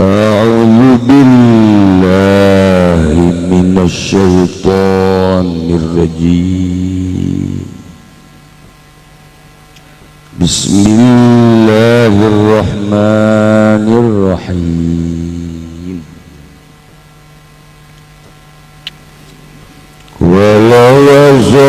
A'udzu billahi minasyaitonir rajim. Bismillahirrahmanirrahim. Walau azabahu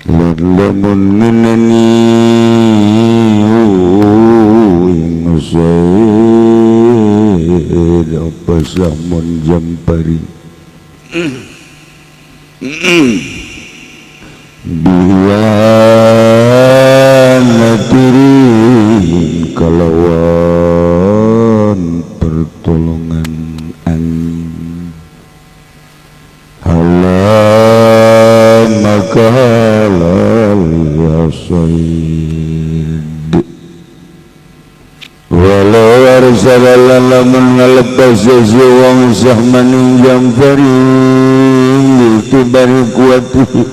mun lamun ngenani ing said apa samun jampari biwanatirin kalawan pertolongan angin halam maka halal ya said walau arsala lamun ngalepas wong sahmaning jamfari tibari kuati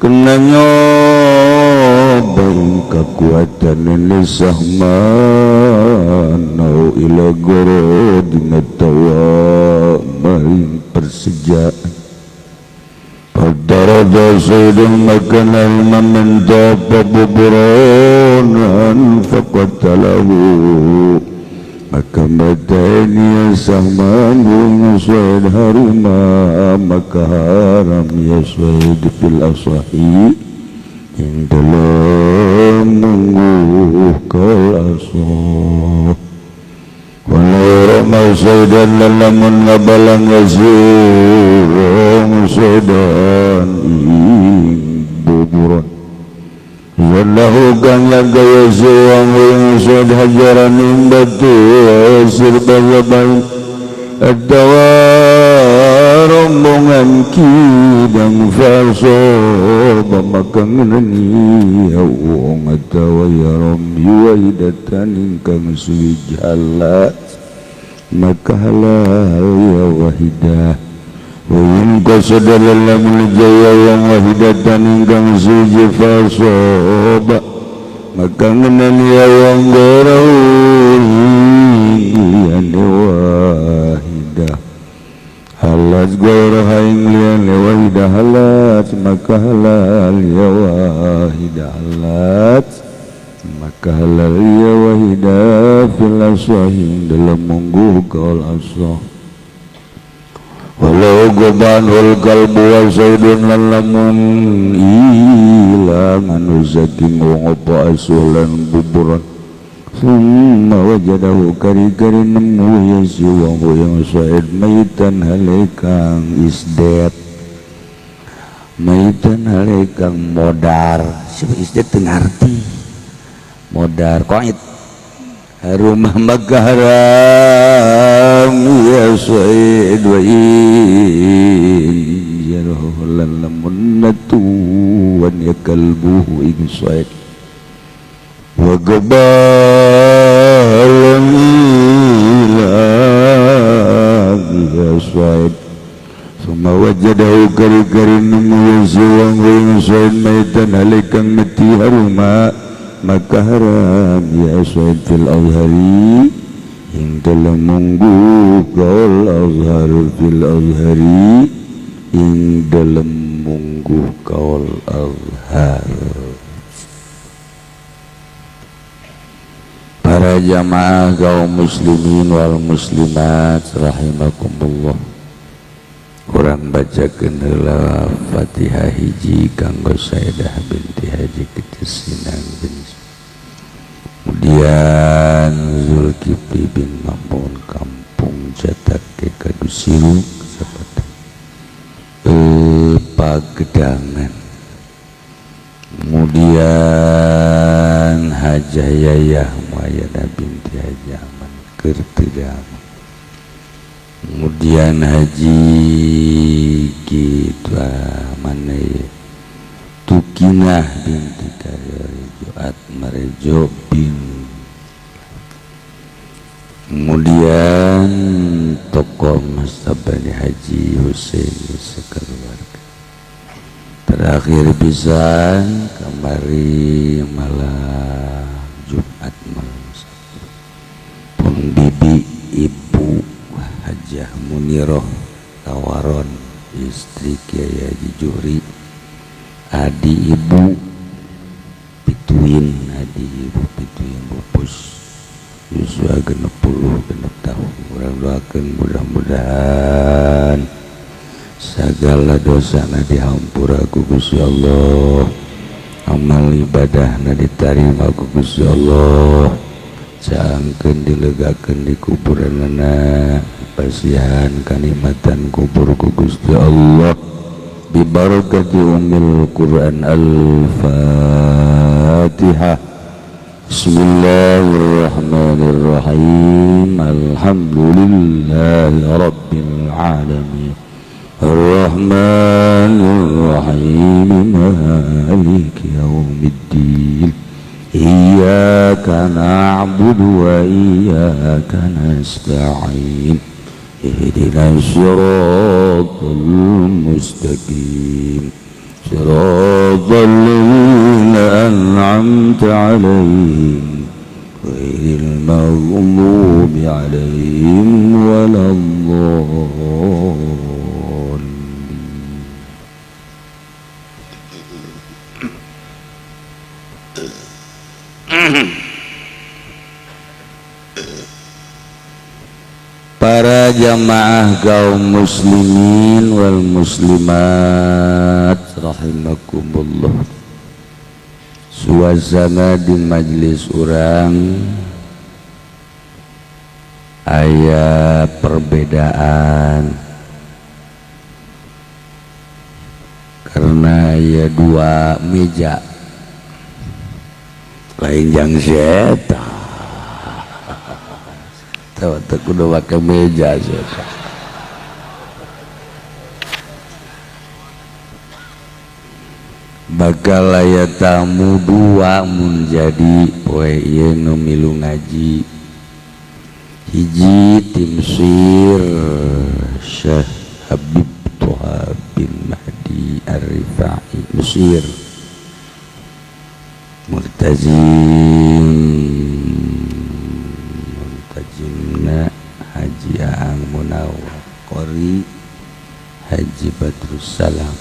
kena nyoba kekuatan ini sahman au ila gorod ngetawa maring persejaan Padarada sayyidun makan al-mamenta pabuburonan faqatalahu maka matani sahman bung sayyid haruma maka haram ya sayyid fil asahi ing dalam mungguh kal asah walau ramau sayyidan lalamun ngabalang yazirong sayyidan ing buburon wallahu kang gaya siwang ing said hajaran ing batu sir bazabai atawa rombongan kidang farso bamakang neni wong atawa ya rabbi wahidatan ingkang suwi jalat maka halal ya wahidah wa in qasada lamun jaya yang wahidatan ingkang suci fasoba maka ngenani ya wong gorau liyane wahidah halas goroha ing liyane wahidah halas maka halal ya wahidah halas maka halal ya wahidah fil asahi dalam mungguh kaul asah walau gobanul kalbu wa saidun lalamun ilang anu saking wong apa asulan buburan summa wajadahu kari-kari nemu ya si wong yang said maitan halekang is dead maitan halekang modar si is dead teu ngarti modar koit rumah maka haram ya said wa in jaruhu lamun natuwan ya kalbuhu ing said wa gabalan ilang ya said summa wajadahu kari-kari nemu ya siwang ing said maitan halikang mati haruma maka haram ya said fil azhari ing dalam munggu kaul azhar fil azhari ing dalam munggu kaul azhar. Para jamaah kaum muslimin wal muslimat rahimakumullah, kurang bacakeun heula Fatihah hiji kanggo Saidah binti Haji Kecesinang bin kemudian Zulkifli bin Mamun Kampung Jatake Kadusiru Kecamatan Pagedangan, kemudian Hajah Yayah Muayyana binti Haji Aman Kertidama, kemudian Haji gitu mana ya Tukinah binti Karyorejo Atmarejo bin, kemudian tokoh Mastabani Haji Husaini sekeluarga. Terakhir pisan kamari Hari malam Jumat malam Sabtu pun bibi Ibu Hajah Muniroh Tawaron istri Kiai Haji Juhri, adi ibu pituin, adi ibu pituin pupus yuswa 66 tahun. Urang doakeun mudah-mudahan segala dosa na dihampura ku Gusti Allah, amal ibadah na ditarima ku Gusti Allah, caangkeun dilegakeun di kuburanana, pasihan kanikmatan kubur ku Gusti Allah. Bi barakati ummil Quran. Al-Fatihah. Bismillahirrahmanirrahim. Alhamdulillahi rabbil alamin. Arrahmanirrahim. Maliki yaumiddin. Iyyaka na'budu wa iyyaka nasta'in. Ihdinas siratal mustaqim. Siratal ladzina an'amta 'alaihim ghairil maghdubi 'alaihim waladdallin. Para jamaah kaum muslimin wal muslimat rahimakumullah. Suasana di majelis urang aya perbedaan karena aya dua meja lain jang seta teu kudu make meja seta. Bakal aya tamu dua mun jadi poe ieu nu milu ngaji. Hiji tim sir Syekh Habib Toha bin Mahdi Ar-Rifai Mesir, Murtazim Murtazimna Haji Aang Munawwar Qori Haji Badrussalam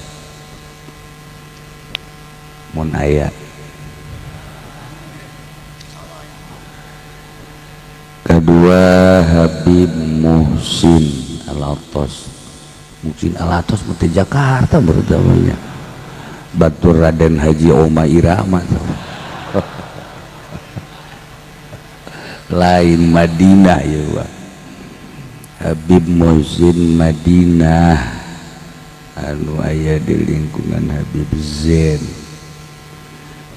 mun aya. Kedua Habib Muhsin Al-Atos. Muhsin Al-Atos mah teh Jakarta bertamanya. Batur Raden Haji Oma Irama lain Madinah ya Pak. Habib Muhsin Madinah anu aya di lingkungan Habib Zain.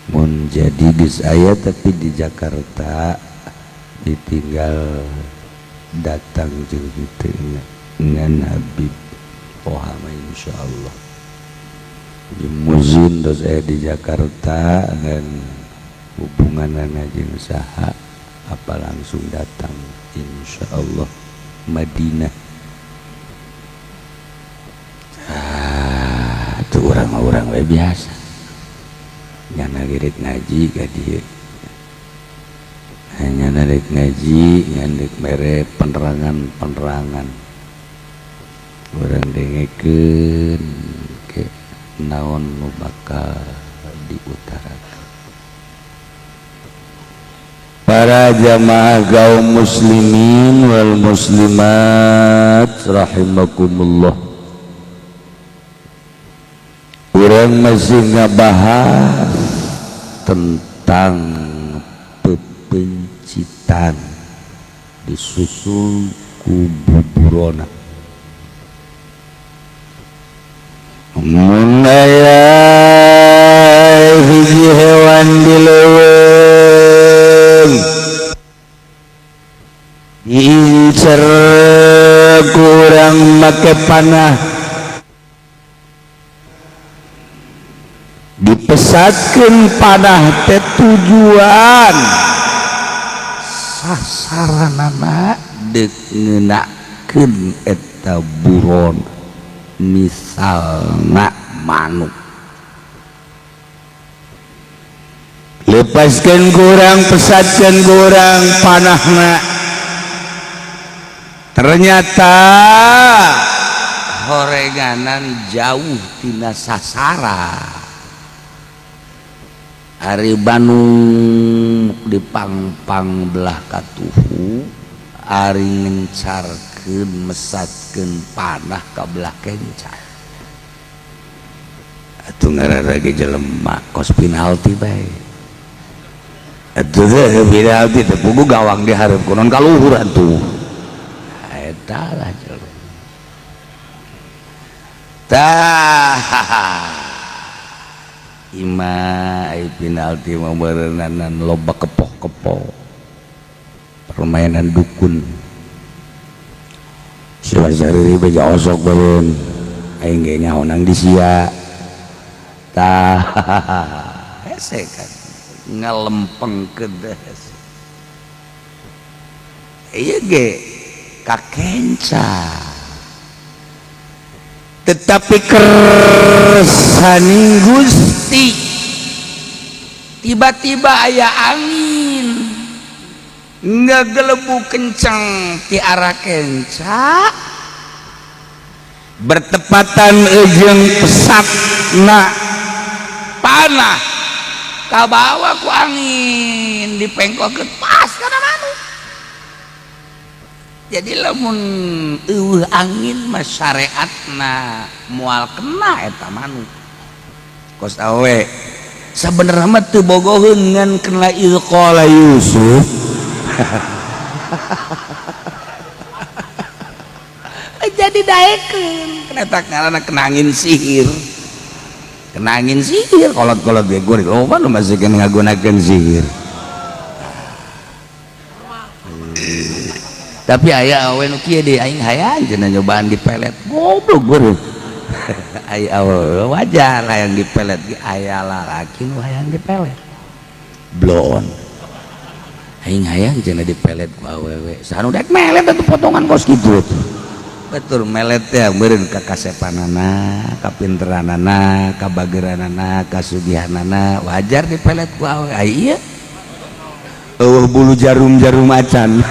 Mun jadi geus aya tapi di Jakarta ditinggal datang jeung kitu ngan Habib Toha mah insyaallah. Muzin dos aya di Jakarta ngan hubunganana jeung saha apa langsung datang insyaallah Madinah. Ah, tuh orang-orang we biasa nyana girit ngaji ka dieu, nyana rek ngaji ngan rek mere penerangan-penerangan urang dengekeun ke naon nu bakal diutarakan. Para jamaah kaum muslimin wal muslimat rahimakumullah. Urang masih ngabahas tentang pepencitan disusul ku buburona. Mun aya hiji hewan di leuweung diincer kurang make panah, dipesatkeun panah teh tujuan sasaranana deuk ngeunakeun eta buron misalna manuk. Lepaskan kurang, pesatkan kurang panahna. Ternyata horeganan jauh tina sasara. Ari Bandung dipangpang belah katuhu, ari ngencarkeun mesatkeun panah ka belah kenca. Atuh ngaranna ge jelema kos penalti bae. Atuh teh penalti teh pugu gawang di hareup kunon ka luhur atuh. Eta lah jelema. Tah ima ai penalti mah beureunanan loba kepoh-kepoh. Permainan dukun. Si Basari beja osok beureun. Aing ge nyaho nang di sia. Tah hese kan ngalempengkeun teh hese. Ieu ge kakenca. Tetapi kersaning Gusti tiba-tiba aya angin ngegelebu kenceng ti arah kenca bertepatan jeung pesatna panah kabawa ku angin dipengkokeun pas kana manuk. Jadi lamun eueuh angin mah syariatna moal kena eta manuk. Kos awe sabenerna mah teu bogoheun ngan kena ilqala Yusuf. Jadi daekeun kena tak ngaranna kena angin sihir. Kena angin sihir kolot-kolot ge geuring loba nu masih kena ngagunakeun sihir. Tapi aya awe nu kieu deui aing hayang cenah nyobaan dipelet goblok beureum. Aya awe wajar hayang dipelet ge aya lalaki nu hayang dipelet. Bloon. Aing hayang cenah dipelet ku awewe. Saha nu daek melet atuh potongan kos kitu tuh. Betul melet teh meureun ka kasepanana, kapinteranana, kabageranana, kasugihanana wajar dipelet ku awewe. Ai ieu eueuh bulu jarum-jarum acan.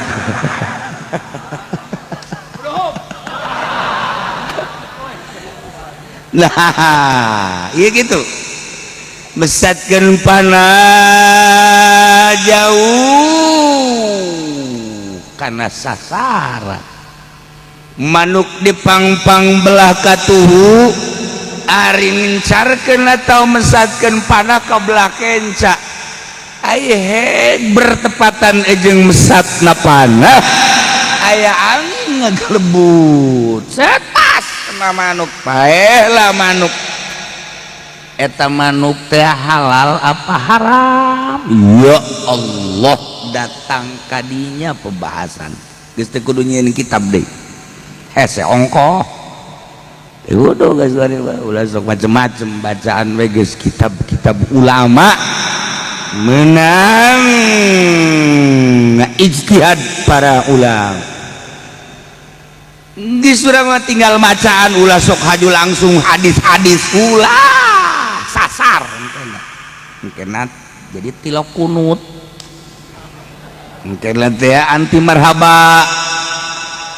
Nah, iya gitu. Mesatkeun panah jauh kana sasara. Manuk dipangpang belah katuhu, ari ngencarkeun atau mesatkeun panah ka belah kenca. Ai bertepatan jeung mesatna panah, aya angin ngagelebut. Setas kena manuk, paehlah manuk. Eta manuk teh halal apa haram? Ya Allah, datang kadinya pembahasan. Geus teu kudu nyieun kitab deui. Hese ongkoh. Udah geus ulah sok macem-macem bacaan we geus kitab-kitab ulama menang ijtihad para ulama. Di surah mah tinggal bacaan ulah sok haju langsung hadis-hadis ulah sasar engkena jadi tilok kunut engkena teh anti marhaba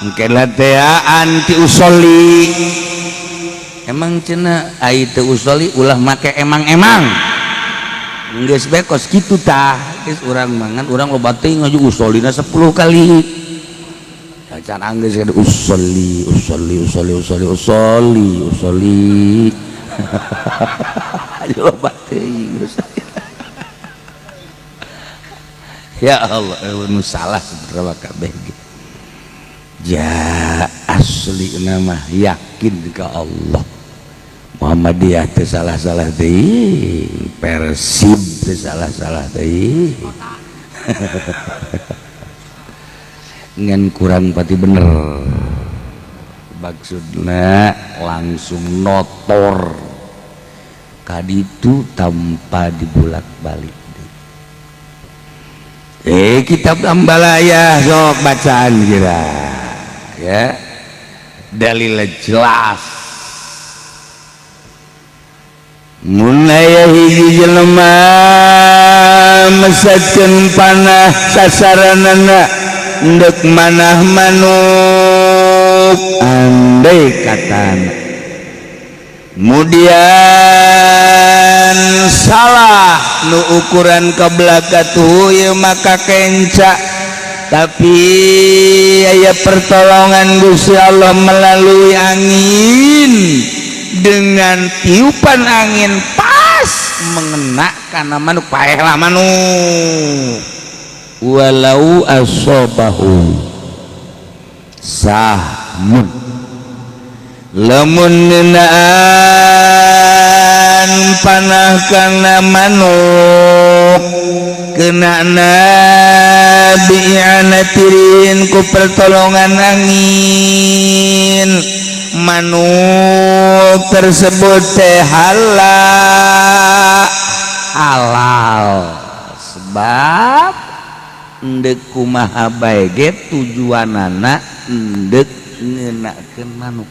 engkena teh anti usoli. Emang cenah ai teu usoli ulah make emang-emang geus bae kos kitu tah geus urang mangan urang loba teuing ngaju usolina 10 kali. Can anggeus usolli usolli usolli usolli usolli usolli. Loba teuing. Ya Allah, nu salah sebenarnya kabeh ge. Ja asli nama yakin ka Allah. Muhammadiyah teu salah-salah teuing, Persib teu salah-salah teuing. Ngan kurang pati bener maksudna langsung notor kaditu tanpa dibulak-balik. Kitab Ambalaya sok bacaan kira ya dalil jelas. Mun aya hiji jelema Mesatkeun panah, sasaranana ndek manah manuk, andai katana kemudian salah nu ukuran ke tuh ya, maka kenca. Tapi aya pertolongan Gusti Allah melalui angin. Dengan tiupan angin pas mengena karena manuk, paehlah manuk. Walau asobahu sahmun, lamun ngenaan panah kana manuk, kena bi'anatirin, ku pertolongan angin manuk tersebut teh halal, halal, sebab endek kumaha bae ge tujuanana endek ngenakeun manuk.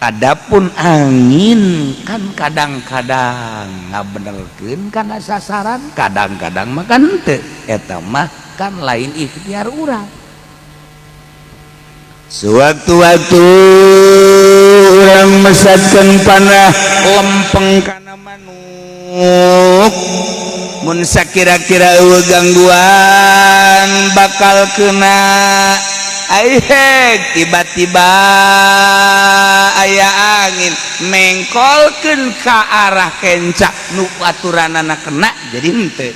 Adapun angin kan kadang-kadang ngabenerkeun kana sasaran, kadang-kadang mah kan henteu. Eta mah kan lain ikhtiar urang. Sewaktu-waktu urang mesatkeun panah lempeng kana manuk, mun sakira-kira euweuh gangguan bakal kena. Aihek, tiba-tiba aya angin mengkolkeun ka arah kenca nu aturanana kena, jadi henteu.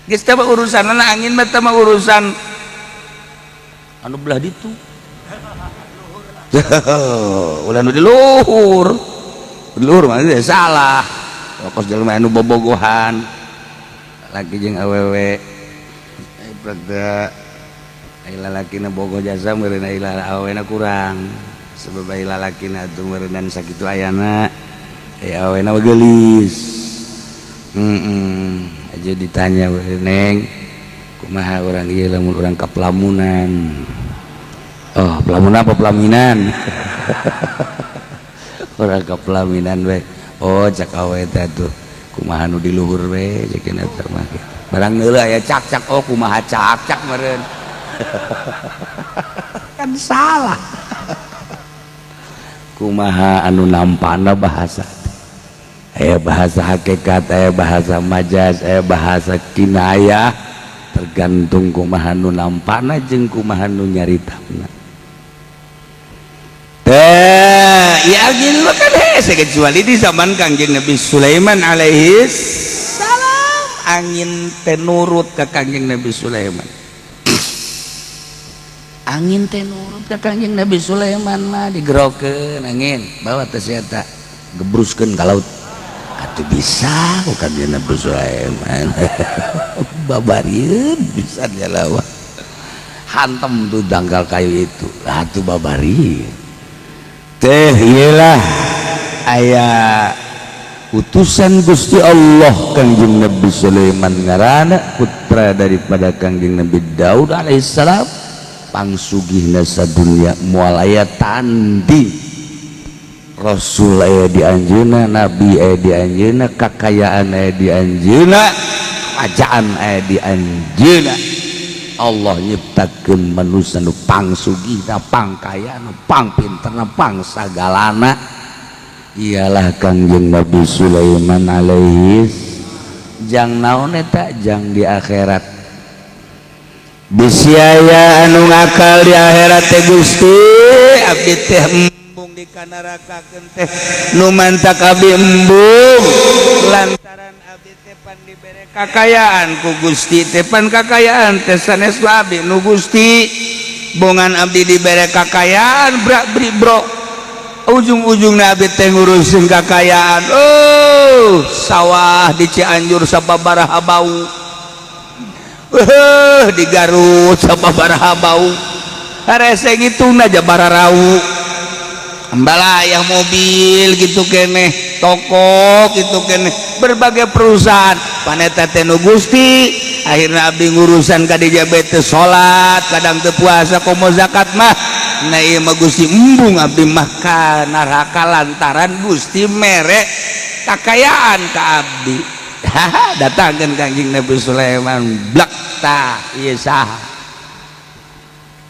Geus teh urusanana angin mah, teh mah urusan anu belah ditu, ulah nu di luhur. Di luhur mah salah kos jelema anu bobogohan laki jeung awewe. Ai lalakina bogoh jasa meureun, ai awewena kurang, sebab ai lalakina atuh meureunnan sakitu ayana, ai awewena mah geulis. Aja ditanya, "Neng, kumaha urang ieu lamun urang ka pelamunan?" "Oh, pelamunan apa pelaminan?" "Urang ka pelaminan we." "Oh," cak awewe teh, "tuh kumaha nu di luhur we," cek eta mah. Barang heula aya cak-cak, "Oh, kumaha cak-cak meureun." Kan salah. Kumaha anu nampana bahasa, aya bahasa hakikat, aya bahasa majaz, aya bahasa kinayah, tergantung kumaha nu nampana jeung kumaha nu nyaritana teh. Ya, angin mah kan hese, kecuali di zaman Kangjeng Nabi Sulaiman alaihi salam. Angin teh nurut ke Kangjeng Nabi Sulaiman. Angin teh nurut ke Kangjeng Nabi Sulaiman mah. Digerokeun angin, bawa teh si eta, gebruskeun ka laut. Atuh bisa ku Kangjeng Nabi Sulaiman, babarieun bisa dia lawan, hantem tuh dangkal kayu itu, atuh babarieun teh. Iyalah, aya utusan Gusti Allah, Kangjeng Nabi Sulaiman ngaranna, putra daripada Kangjeng Nabi Daud alaihissalam, pangsugihna sadunya, moal aya tanding. Rasul aya di anjeunna, nabi aya di anjeunna, kakayaan aya di anjeunna, kerajaan aya di anjeunna. Allah nyiptakeun manusia nu pangsugihna, pangkayana, pangpinterna, pangsagalana, ialah Kangjeng Nabi Sulaiman alaihi. Jang naon eta? Jang di akhirat. Bisi aya anu ngakal di akhirat teh, "Gusti, abdi teh embung dikanarakakeun teh, nu mantak abdi embung lantaran abdi teh pan dibere kakayaan ku Gusti teh, pan kakayaan teh sanes abdi nu Gusti, bongan abdi dibere kakayaan brak bri bro, ujung-ujungna abdi teh ngurusin kakayaan. Oh, sawah di Cianjur sababaraha bau, di Garut sababaraha bau, rese ngitungna aja bararau, ambalayah mobil gitu keneh, toko gitu keneh, berbagai perusahaan, paneta teh nu Gusti. Akhirnya abdi ngurusan ka diabetes, salat kadang teu puasa, komo zakat mah. Nah, ieu mah Gusti, embung abdi mah ka neraka lantaran Gusti mere kakayaan ka abdi." Datangkan Kangjeng Nabi Sulaiman, blak, tah ieu saha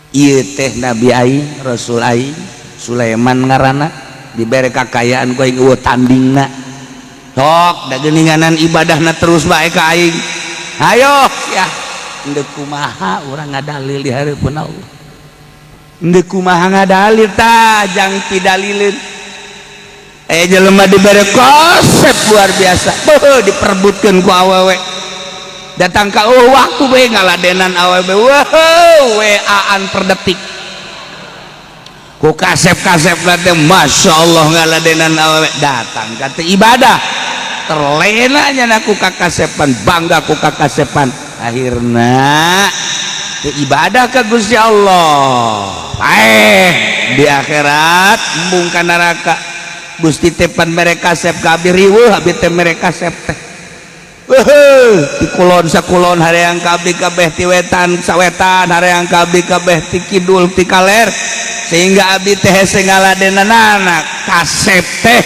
ieu teh? Nabi aing, Rasul aing, Sulaiman ngaranna, dibere kakayaan ku aing euweuh tandingna. Sok da geuninganan ibadahna terus bae ka aing. Hayo ya, endek kumaha urang ngadalil di hareupeun Allah? Endek kumaha ngadalil tah jang pidalileun? Eh, jelema dibere konsep luar biasa. Beuh, diperebutkeun ku awewe. Datang ka, oh, waktu we ngaladenan awewe. Wah, WA-an per detik ku kasep-kasep teh, Masya Allah, ngaladenan awewe. Datang ka teh ibadah, terlena nya ku kakasepan, bangga ku kakasepan, akhirna teu ibadah ka Gusti Allah. Paeh di akhirat, embung ka neraka. Gusti teh pan mere kasep ka abdi, riweuh abdi teh mere kasep teh. Weuh, ti kulon sakulon hareang ka abdi kabeh, ti wetan sawetan hareang ka abdi kabeh, ti kidul ti kaler, sehingga abdi teh hese ngaladenanana kasep teh.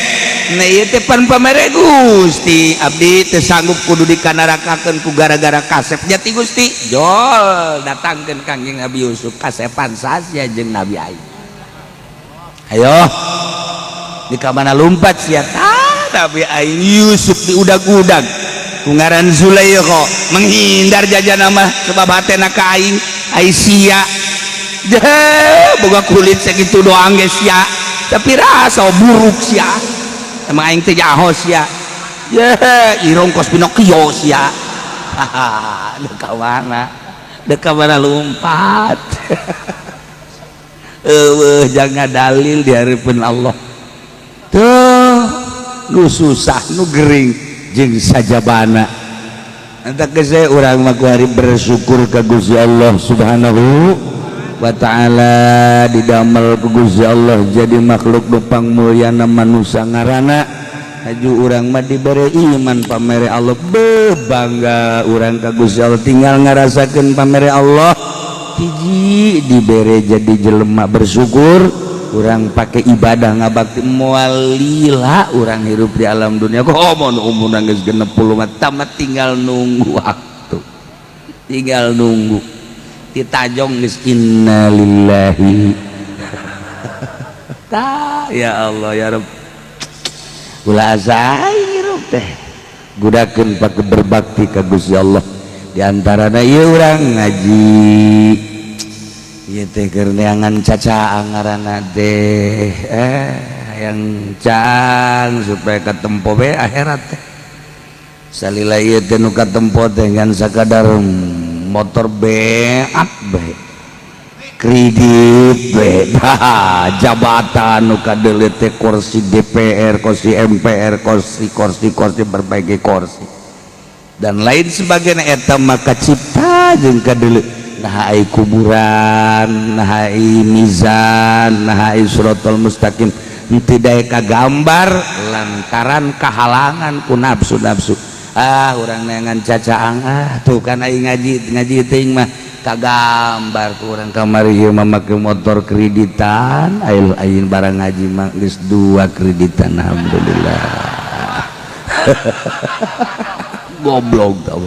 Nah, ieu teh pan pamere Gusti, abdi teh sanggup kudu dikanarakakeun ku gara-gara kasep jati Gusti. Jol, datangkeun Kangjeng Nabi Yusuf, kasepan sasia jeung Nabi aing. Ayo, di mana lumpat sia? Tah, Nabi aing Yusuf diudag-udag ku ngaran Zulaikha, menghindar jajan mah sebab hatena ka aing. Ai sia boga kulit segitu doang ge sia, tapi rasa buruk sia. Emang aing teh jaho sia? Ye, irung kos Pinocchio sia. Haha, deka mana, deka mana lumpat? Eueuh, jangan dalil di hareupeun Allah tuh. Nu susah, nu gering jeung sajabana. Entah ke urang mah hari bersyukur ka Gusti Allah Subhanahu wa Ta'ala, didamel ku Gusti Allah jadi makhluk nu pangmulyana, manusia ngaranna. Haju urang mah diberi iman pamere Allah, bangga urang ka Gusti Allah. Tinggal ngarasakeun pamere Allah. Hiji, dibere jadi jelema bersyukur, urang pakai ibadah, ngabakti, moal lila urang hirup di alam dunia. Kok mun umur geus 60 mah tamat, tinggal nunggu waktu, tinggal nunggu ditajong geus innalillahi. Ta, ya Allah, ya Rabb, ulah asa hirup teh gudakeun pake berbakti ka Gusti Allah. Di antarana ieu urang ngaji ieu teh keur neangan cacaang ngaranna teh, eh, hayang caang supaya katempo be akhirat teh. Salila ieu teh nu katempo teh ngan sakadar motor beat bae, kredit be, jabatan nu kadeuleu teh kursi DPR, kursi MPR, kursi kursi kursi, berbagai kursi dan lain sebagainya. Eta maka cipta jeung kadeuleu. Nah, ai kuburan, nah, ai mizan, nah, ai siratal mustaqim tidak kagambar lantaran kahalangan ku nafsu nafsu. Ah, urang neangan cacaang. Ah, tuh kan aing ngaji ngaji teuing mah kagambar ku urang. Kamari ieu mah make motor kreditan, aing aing barang ngaji mah geus dua kreditan, alhamdulillah. Goblok tau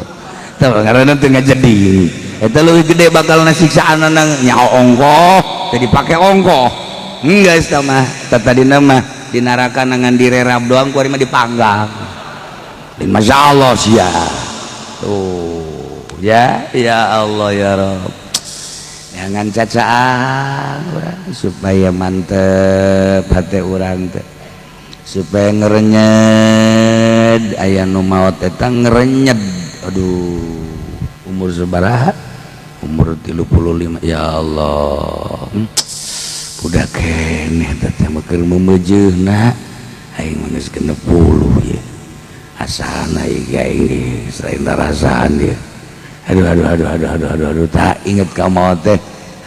tau, karena teu ngajadi. Eta leuwih gede bakal siksaan nang nyaho ongkoh teh, dipake ongkoh. Enggak mah tadi mah di neraka ngan direrap doang, ku mah dipanggang. Masya Allah sia tuh ya. Ya Allah, ya Rob, jangan cacaan supaya mantep hati urang teh, supaya ngerenyed. Aya nu maot eta ngerenyed, aduh, umur sabaraha? Umur 35. Ya Allah, udah keneh teh mah keur memejeuna. Aing mah geus 60 ya, asana ieu aing selain rasaan dia. Aduh, aduh, aduh, aduh, aduh, aduh, aduh. Tak inget ka maot teh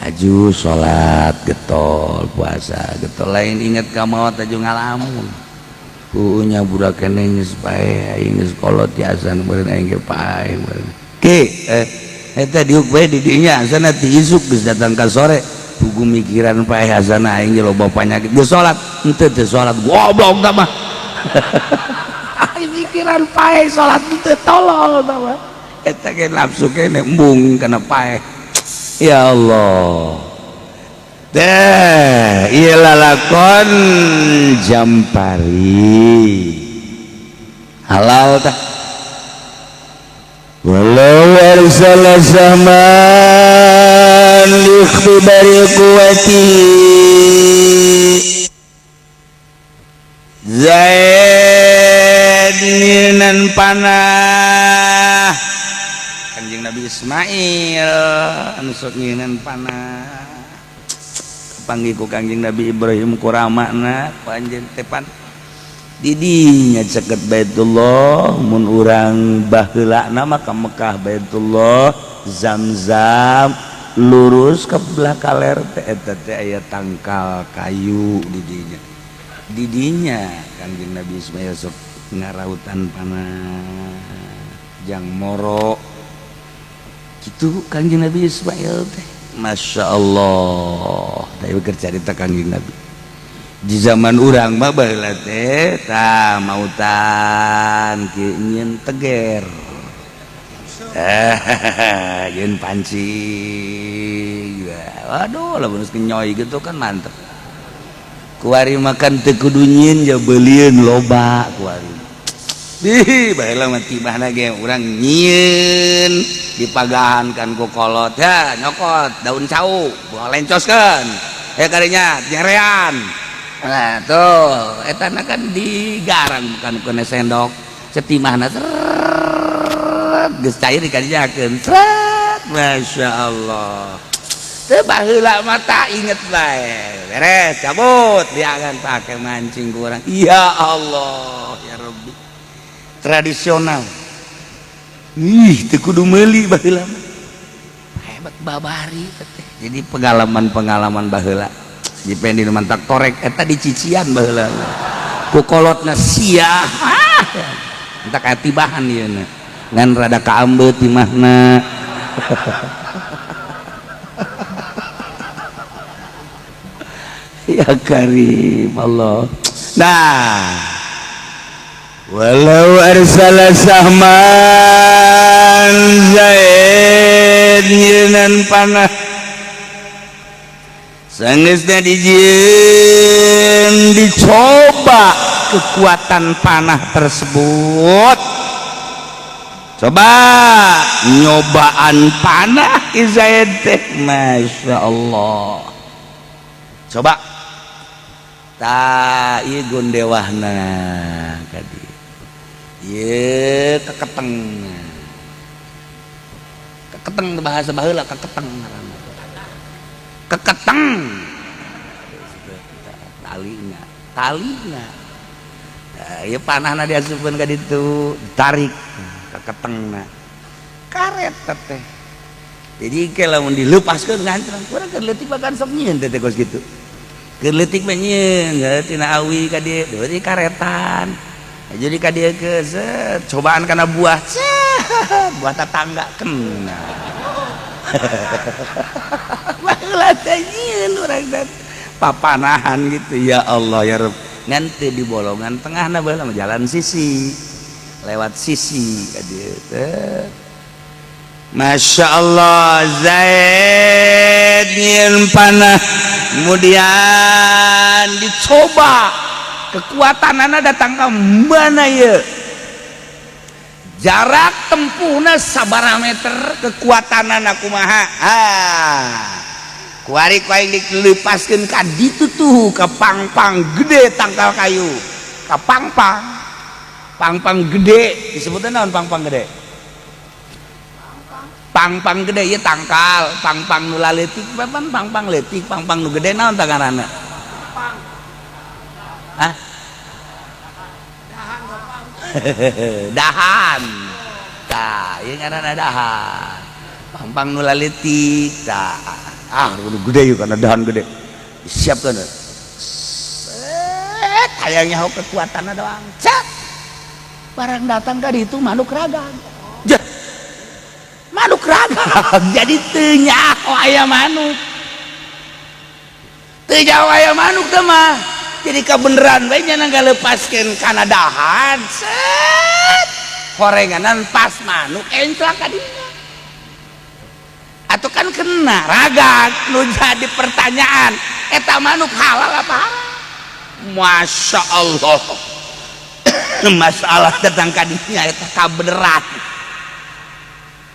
aju salat getol, puasa getol. Lain inget ka maot aju ngalamun punya. Budak keneh geus paeh, aing geus kolot tiasan meureun, aing ge paeh meureun. Ke eh eta diuk bae di dinya, asana ti isuk geus datang ka sore pugu mikiran paeh, asana aing ge loba panyakit. Geus salat henteu? Teu salat, goblok tah mah. Pikiran paeh, salat teu, tolol tah eta ge, nafsu kene embung kana paeh. Ya Allah, teh ieu lalakon jampari halal tah. Walau arsala sahman liikhtibari quwwati. Zaid nyieunan panah. Kanjeng Nabi Ismail anu sok nyieunan panah kapanggih ku Kanjeng Nabi Ibrahim, ku ramana, ku anjeun teh pan didinya caket Baitullah. Mun urang baheulana mah ka Mekah, Baitullah, Zamzam, lurus ke belah kaler teh, eta teh aya tangkal kayu didinya. Didinya Kanjeng Nabi Ismail sok ngarautan panah jang moro gitu Kanjeng Nabi Ismail teh. Masya Allah, tapi cerita Kanjeng Nabi di zaman urang mah baheula teh tah mautan kieu, nyieun teger, eh, nyieun pancing. Waduh, lamun geus kenyoy gitu kan mantep. Kuari makan teu kudu nyieun ja, beulieun loba kuari. Ih, baheula mah tibahna ge urang nyieun dipagahan kan ku kolot ya, nyokot daun cau, buang, lencoskeun ya kadinya, nyerean. Nah tuh, eta kan digarang bukan kena sendok, setimahna seret geus cair dikadiakeun seret. Masya Allah, teu baheula mah tak inget bae, beres cabut dia kan pakai mancing ku urang. Ya Allah, ya Rabbi, tradisional. Ih, teu kudu meuli baheula mah, hebat babari teh. Jadi pengalaman-pengalaman baheula di mantak torek eta dicician baheula ku kolotna sia. Ah, entak aya tibahan ieu ngan rada kaambeut timahna. Ya Karim Allah. Nah, walau arsala sahman, Zaid nyieunan panah, sanggeusna dijieun, dicoba kekuatan panah tersebut. Coba nyobaan panah Zaid teh, Masya Allah. Coba ta ieu gondewahna kadi ieu keketeng. Keketeng bahasa baheula, keketeng ngaranna, keketeng talina, talina. Nah, ieu panahna diasupkeun ka ditu, ditarik keketengna, karet teh. Jadi ke lamun dilepaskeun ngantrang. Urang keur leutik bahkan sok nyieun teh kos kitu. Keur leutik mah nyieun tina awi ka dieu, jadi karetan. Jadi ka dieu ke set, cobaan kana buah, cet, buah tetangga kena. Baheula teh nyieun urang teh papanahan gitu. Ya Allah, ya Rabb. Ngan teu di bolongan tengahna, baheula mah jalan sisi, lewat sisi ka dieu teh. Masya Allah, Zaid nyieun panah, kemudian dicoba kekuatan datang ke mana ya, jarak tempuhna sabaraha meter, kekuatan kumaha. Ah, kuari ku aing dilepaskeun ka ditu tuh, ka pang-pang gede, tangkal kayu, ka pang-pang, pang-pang gede disebutnya naon? Pang-pang gede, pang-pang gede ya tangkal, pang-pang nu laletik pan pang-pang leutik, pang-pang nu gede naon tangaranna? Hah? Dahan. Tah, ieu ngaranna dahan. Pang-pang nu laletik tah. Ah, nu gede yeuh kana dahan gede. Disiapkeun. Set, hayang nyaho kekuatanna doang. Cet. Barang datang ka ditu manuk ragang. Jah. Manuk ragang. Jadi teu nyaho aya manuk. Teu nyaho aya manuk teh mah. Jadi kebenaran bae nya ngalepaskeun kana dahan, set horenganan pas manuk enclak ka dinya atau kan kena ragag. Nu jadi pertanyaan, eta manuk halal apa haram? Masya Allah, masalah datang ka dinya eta kabeneran,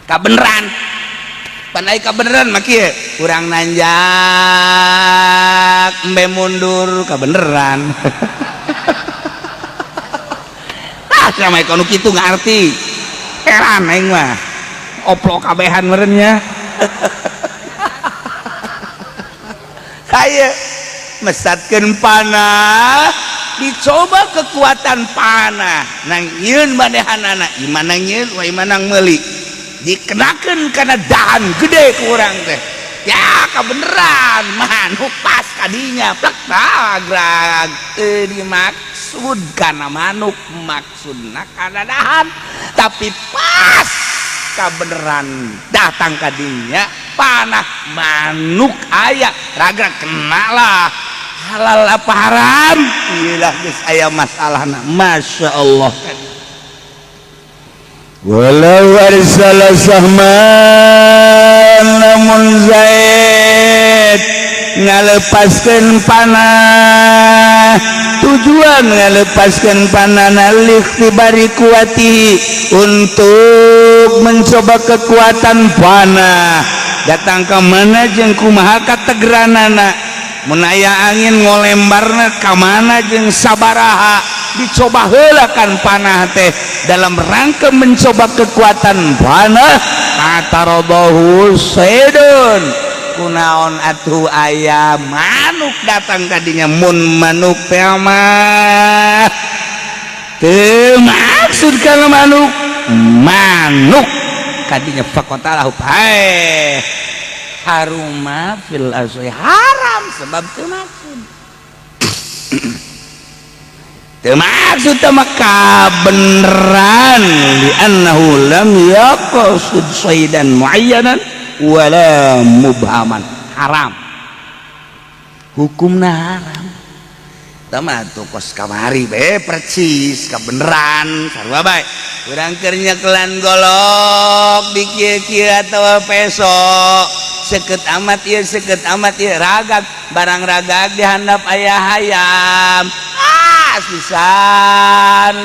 kabeneran panai kabeneran mah kieu, urang nanjak embe mundur kabeneran. Ah, sama nu kitu ngarti, heran aing mah, oplok kabehan meureun. Kaya mesatkeun panah, dicoba kekuatan panah nang nyieun manehanana, imana nyieun wa imana meuli, dikenakan karena dahan gede ku urang teh ya, kebeneran manuk pas kadinya plek ragrag. Teu dimaksud kana manuk, maksudna kana dahan, tapi pas kebeneran datang kadinya panah manuk aya ragrag, kena lah. Halal apa haram? Iyalah, geus aya masalahna. Masya Allah. Walau arsala sahman, namun Zaid ngalepaskeun panah, tujuan ngalepaskeun panah liikhtibari quwwati, untuk mencoba kekuatan panah datang ke mana jeung kumaha kategeranana, mun aya angin ngolembarna ka mana jeung sabaraha, dicoba heula kan panah teh. Dalam rangka mencoba kekuatan panah, atarodahu saydun, kunaon atuh aya manuk datang kadinya. Mun manuk teh mah teu maksud kana manuk, manuk kadinya, faqatalahu paeh, haruma fil asli, haram, sebab teu maksud, teu maksud teh mah kabeneran. Li annahu lam yaqsid saydan muayyanan wala mubhaman, haram hukumna, haram. Tama tuh kos kamari be percis kabeneran sarua bae. Urang keur nyekelan golok di kieu-kieu atawa peso, seket amat ieu, seket amat ieu, ragag barang ragag di handap aya hayam, ah pisan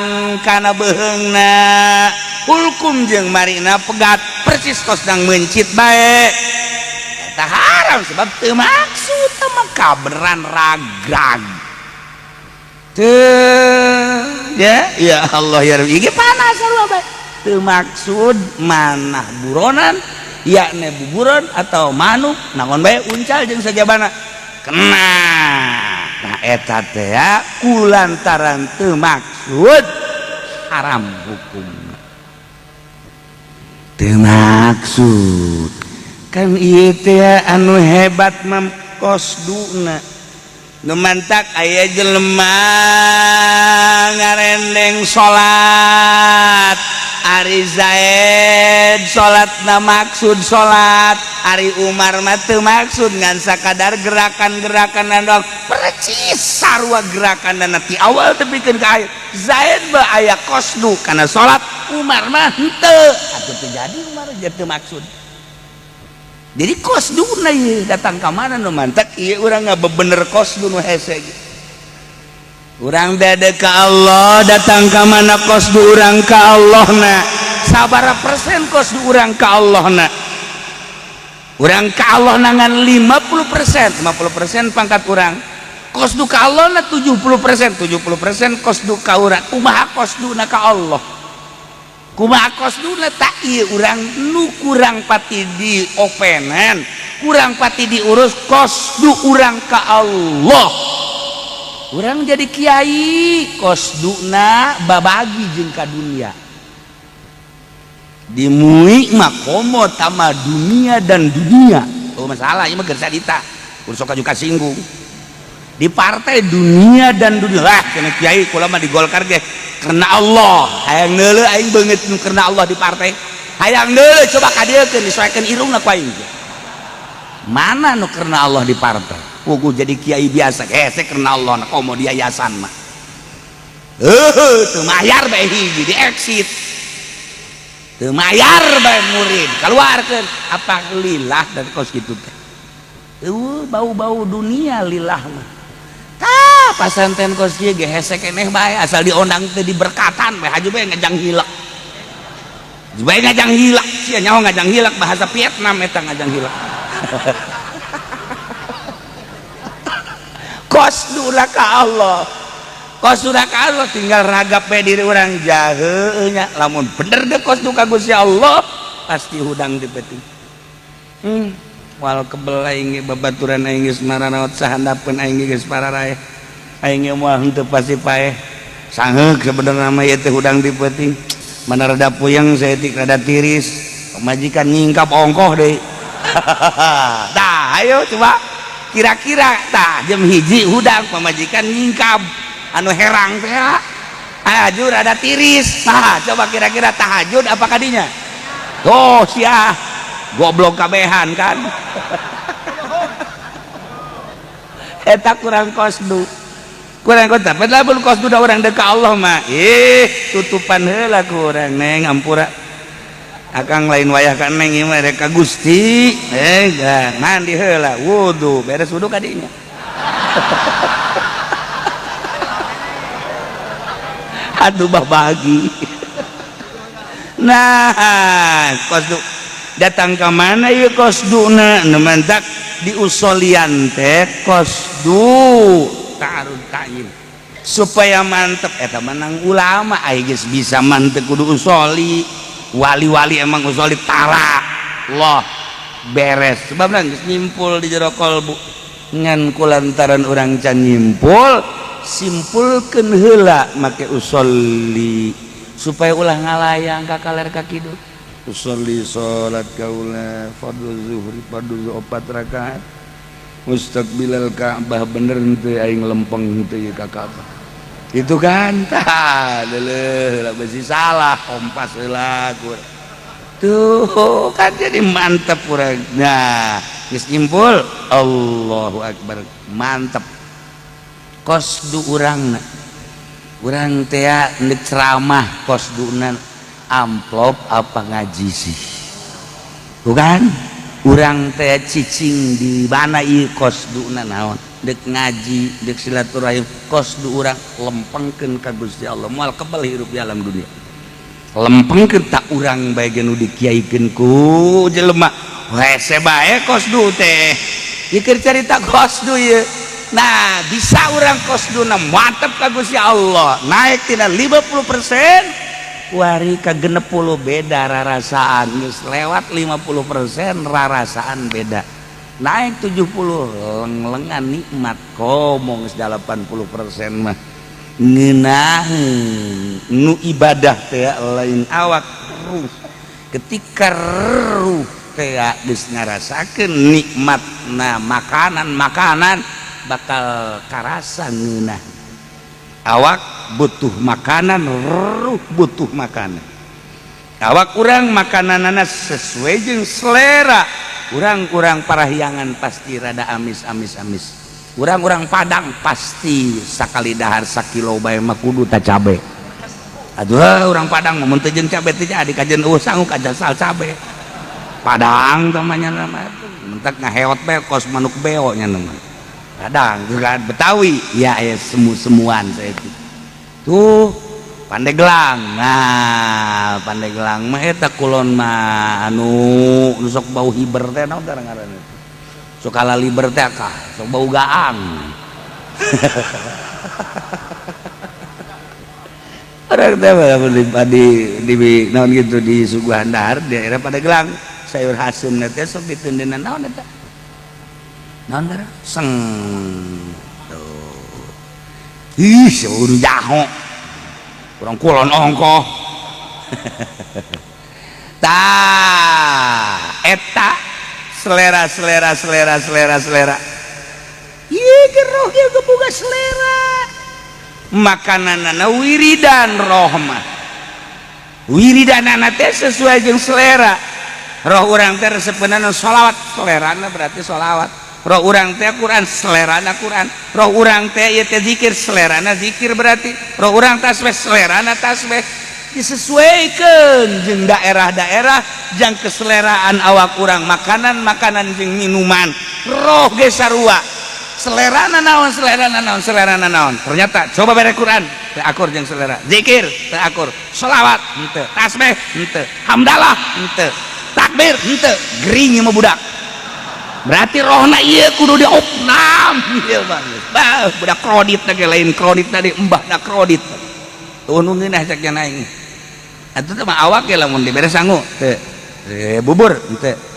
kana beheungna, hulkum jeung marina pegat persis kos nang mencit bae, eta haram sebab teu maksud mah kabeneran ragrag teu ya. Ya Allah ya Rabbi, ieu panas sarua bae, teu maksud manah buronan, yakni buburon atau manuk naon bae, uncal jeung sajabana kena. Nah, eta teh ya kulantaran teu maksud haram hukum. Teu maksud kan ieu teh anu hebat mah qosduna. Nu mantak aya jelema ngarendeng salat, Ari Zaid salatna maksud salat, Ari Umar mah teu maksud, ngan sakadar gerakan-gerakan doang, percis sarua gerakan ti awal tepikeun ka akhir. Zaid mah aya qosdu kana salat, Umar mah henteu atuh, teu jadi Umar teu maksud. Jadi qosduna ieu datang ka mana. Nu mantak ieu urang ngabebener qosdu nu hese. Urang dede ka Allah, datang ka mana qosdu urang ka Allah na? Sabaraha persen qosdu urang ka Allah na? Urang ka Allah nangan 50%, 50% pangkat urang qosdu ka Allah na, 70%, 70% qosdu ka urang. Kumaha qosduna ka Allah? Kumaha qosduna? Tak ieu urang nu kurang pati di openen, kurang pati diurus qosdu urang ka Allah. Urang jadi kiai qosduna babagi jeung ka dunia, dimui mah komo tama dunia dan dunia. Oh, masalah ieu mah geus dita sok juga singgung di partai dunia dan dunia lah. Kena kiai kula mah di Golkar ge karena Allah. Hayang neuleu aing beungeut nu karena Allah di partai, hayang neuleu, coba kadieukeun, disoekeun irungna ku aing. Mana nu karena Allah di partai? Puguh jadi kiai biasa hese karena Allah na komo di yayasan mah. Heuh, teu mayar bae hiji di exit. Teu mayar bae murid keluarkeun apa lillah dan kos kitu teh. Eueuh bau-bau dunia lillah mah. Tah pasantren kos kieu ge hese keneh bae asal diondang teh diberkatan bae haju bae ngajang hilak. Bae ngajang hilak sia nyaho ngajang hilak bahasa Vietnam eta ngajang hilak. Kos dula ka Allah. Kos dula ka Allah tinggal ragap bae diri urang jaheul nya lamun bener deh kos du ka Gusti Allah pasti hudang di peuting. Wal kebel aing ge babaturan aing geus maranaot sahandapeun aing geus pararaeh. Aing ge moal henteu pasti paeh. Sangeuk sebenarna mah ieu teh hudang di peuting. Mana rada puyeng saeutik rada tiris pamajikan nyingkap ongkoh deui. Tah ayo coba kira-kira tah jam 1 hudang pamajikan nyingkap anu herang teh haju rada tiris. Tah coba kira-kira tahajud apa kadinya? Oh sia goblok kabehan kan. Eta kurang kosdu. Kurang kota, padahal kos duda orang deka Allah mah, ih tutupan heula ku urang neng ampura. Akang lain wayah ka neng ieu mah rek ka Gusti, mandi heula, wudu, beres wudu kadinya. Aduh bah bagi. Nah, kos du datang ka mana ieu kos duna nu mantak di usolian teh kos du. Ta'arud ta'yin supaya mantep eta menang ulama ai geus bisa mantep kudu usoli wali-wali emang usoli tara Allah beres sebabna geus nyimpul di jero kalbu ngan kulantaran urang can nyimpul simpulkeun heula make usoli supaya ulah ngalayang ka kaler ka kidul usoli salat kaula fardhu zuhri fardhu 4 rakaat mustaqbilal Ka'bah bener henteu aing lempeng henteu ieu ka Ka'bah. Itu kan tah leuleeh lah besi salah kompas heula tuh kan jadi mantep urang. Nah geus nyimpul Allahu akbar mantep kosdu urangna urang teh neuk ceramah kosduna amplop apa ngaji sih bukan urang teh cicing di mana ieu kosduna naon deuk ngaji deuk silaturahim kosdu urang lempengkeun ka Gusti Allah moal kebel hirup di alam dunia lempengkeun tak urang bae ge nu dikiaikeun ku jelema hese bae kosdu teh ieu keur carita kosdu ieu. Nah bisa urang kosduna mantep ka Gusti Allah naik tina 50% wari ka 60 beda rarasaan geus lewat 50% rarasaan beda naik 70 leng-lengan nikmat komo geus 80% mah ngeunaheun nu ibadah teh lain awak ruh ketika ruh teh geus ngarasakeun nikmatna makanan-makanan bakal karasa ngeunah awak butuh makanan ruh butuh makanan awak urang makananana sesuai jeung selera urang-urang parahyangan pasti rada amis-amis-amis urang-urang Padang pasti sakali dahar sakilo bae mah kudu ta cabe aduh urang Padang mun teu jeung cabe teh jadi kajen eueuh sanggup aja sal cabe Padang tamanya nama mentak ngaheot bae kos manuk beo nya nama Padang juga Betawi ya ya semu-semuan saya itu tuh Pandeglang. Nah Pandeglang mah eta kulon mah anu sok bau hiber teh naon teh ngaranna sok kalaliber teh kah sok bau gaang. Orang teh di naon gitu di suguhan dahar di daerah Pandeglang sayur haseum teh sok ditundenan naon eta naon ngaranna seng tuh ih seueur jaho kurang kulon ongkoh. Tah eta selera selera selera selera selera ieu ge roh ge boga selera makananana wiridan roh mah wiridanana teh sesuai jeung selera roh urang teh resepeunana sholawat selerana berarti sholawat. Roh urang teh Quran selerana Quran. Roh urang teh ieu teh zikir selerana zikir berarti. Roh urang tasbih selerana tasbih. Disesuaikan jeung daerah-daerah jang keseleraan awak urang makanan-makanan jeung minuman. Roh ge sarua. Selerana naon, selerana naon, selerana naon. Ternyata coba bere Quran teu akur jeung selera. Zikir teu akur, sholawat henteu, tasbih henteu, hamdalah henteu, takbir henteu, gering mah budak. Berarti rohna ieu kudu diopnam ieu mah. Bah, budak krodit ge lain krodit tadi embahna krodit. Tuh nu ngeunah cek nya aing. Atuh teh mah awak ge lamun dibere sangu teu. Bubur henteu.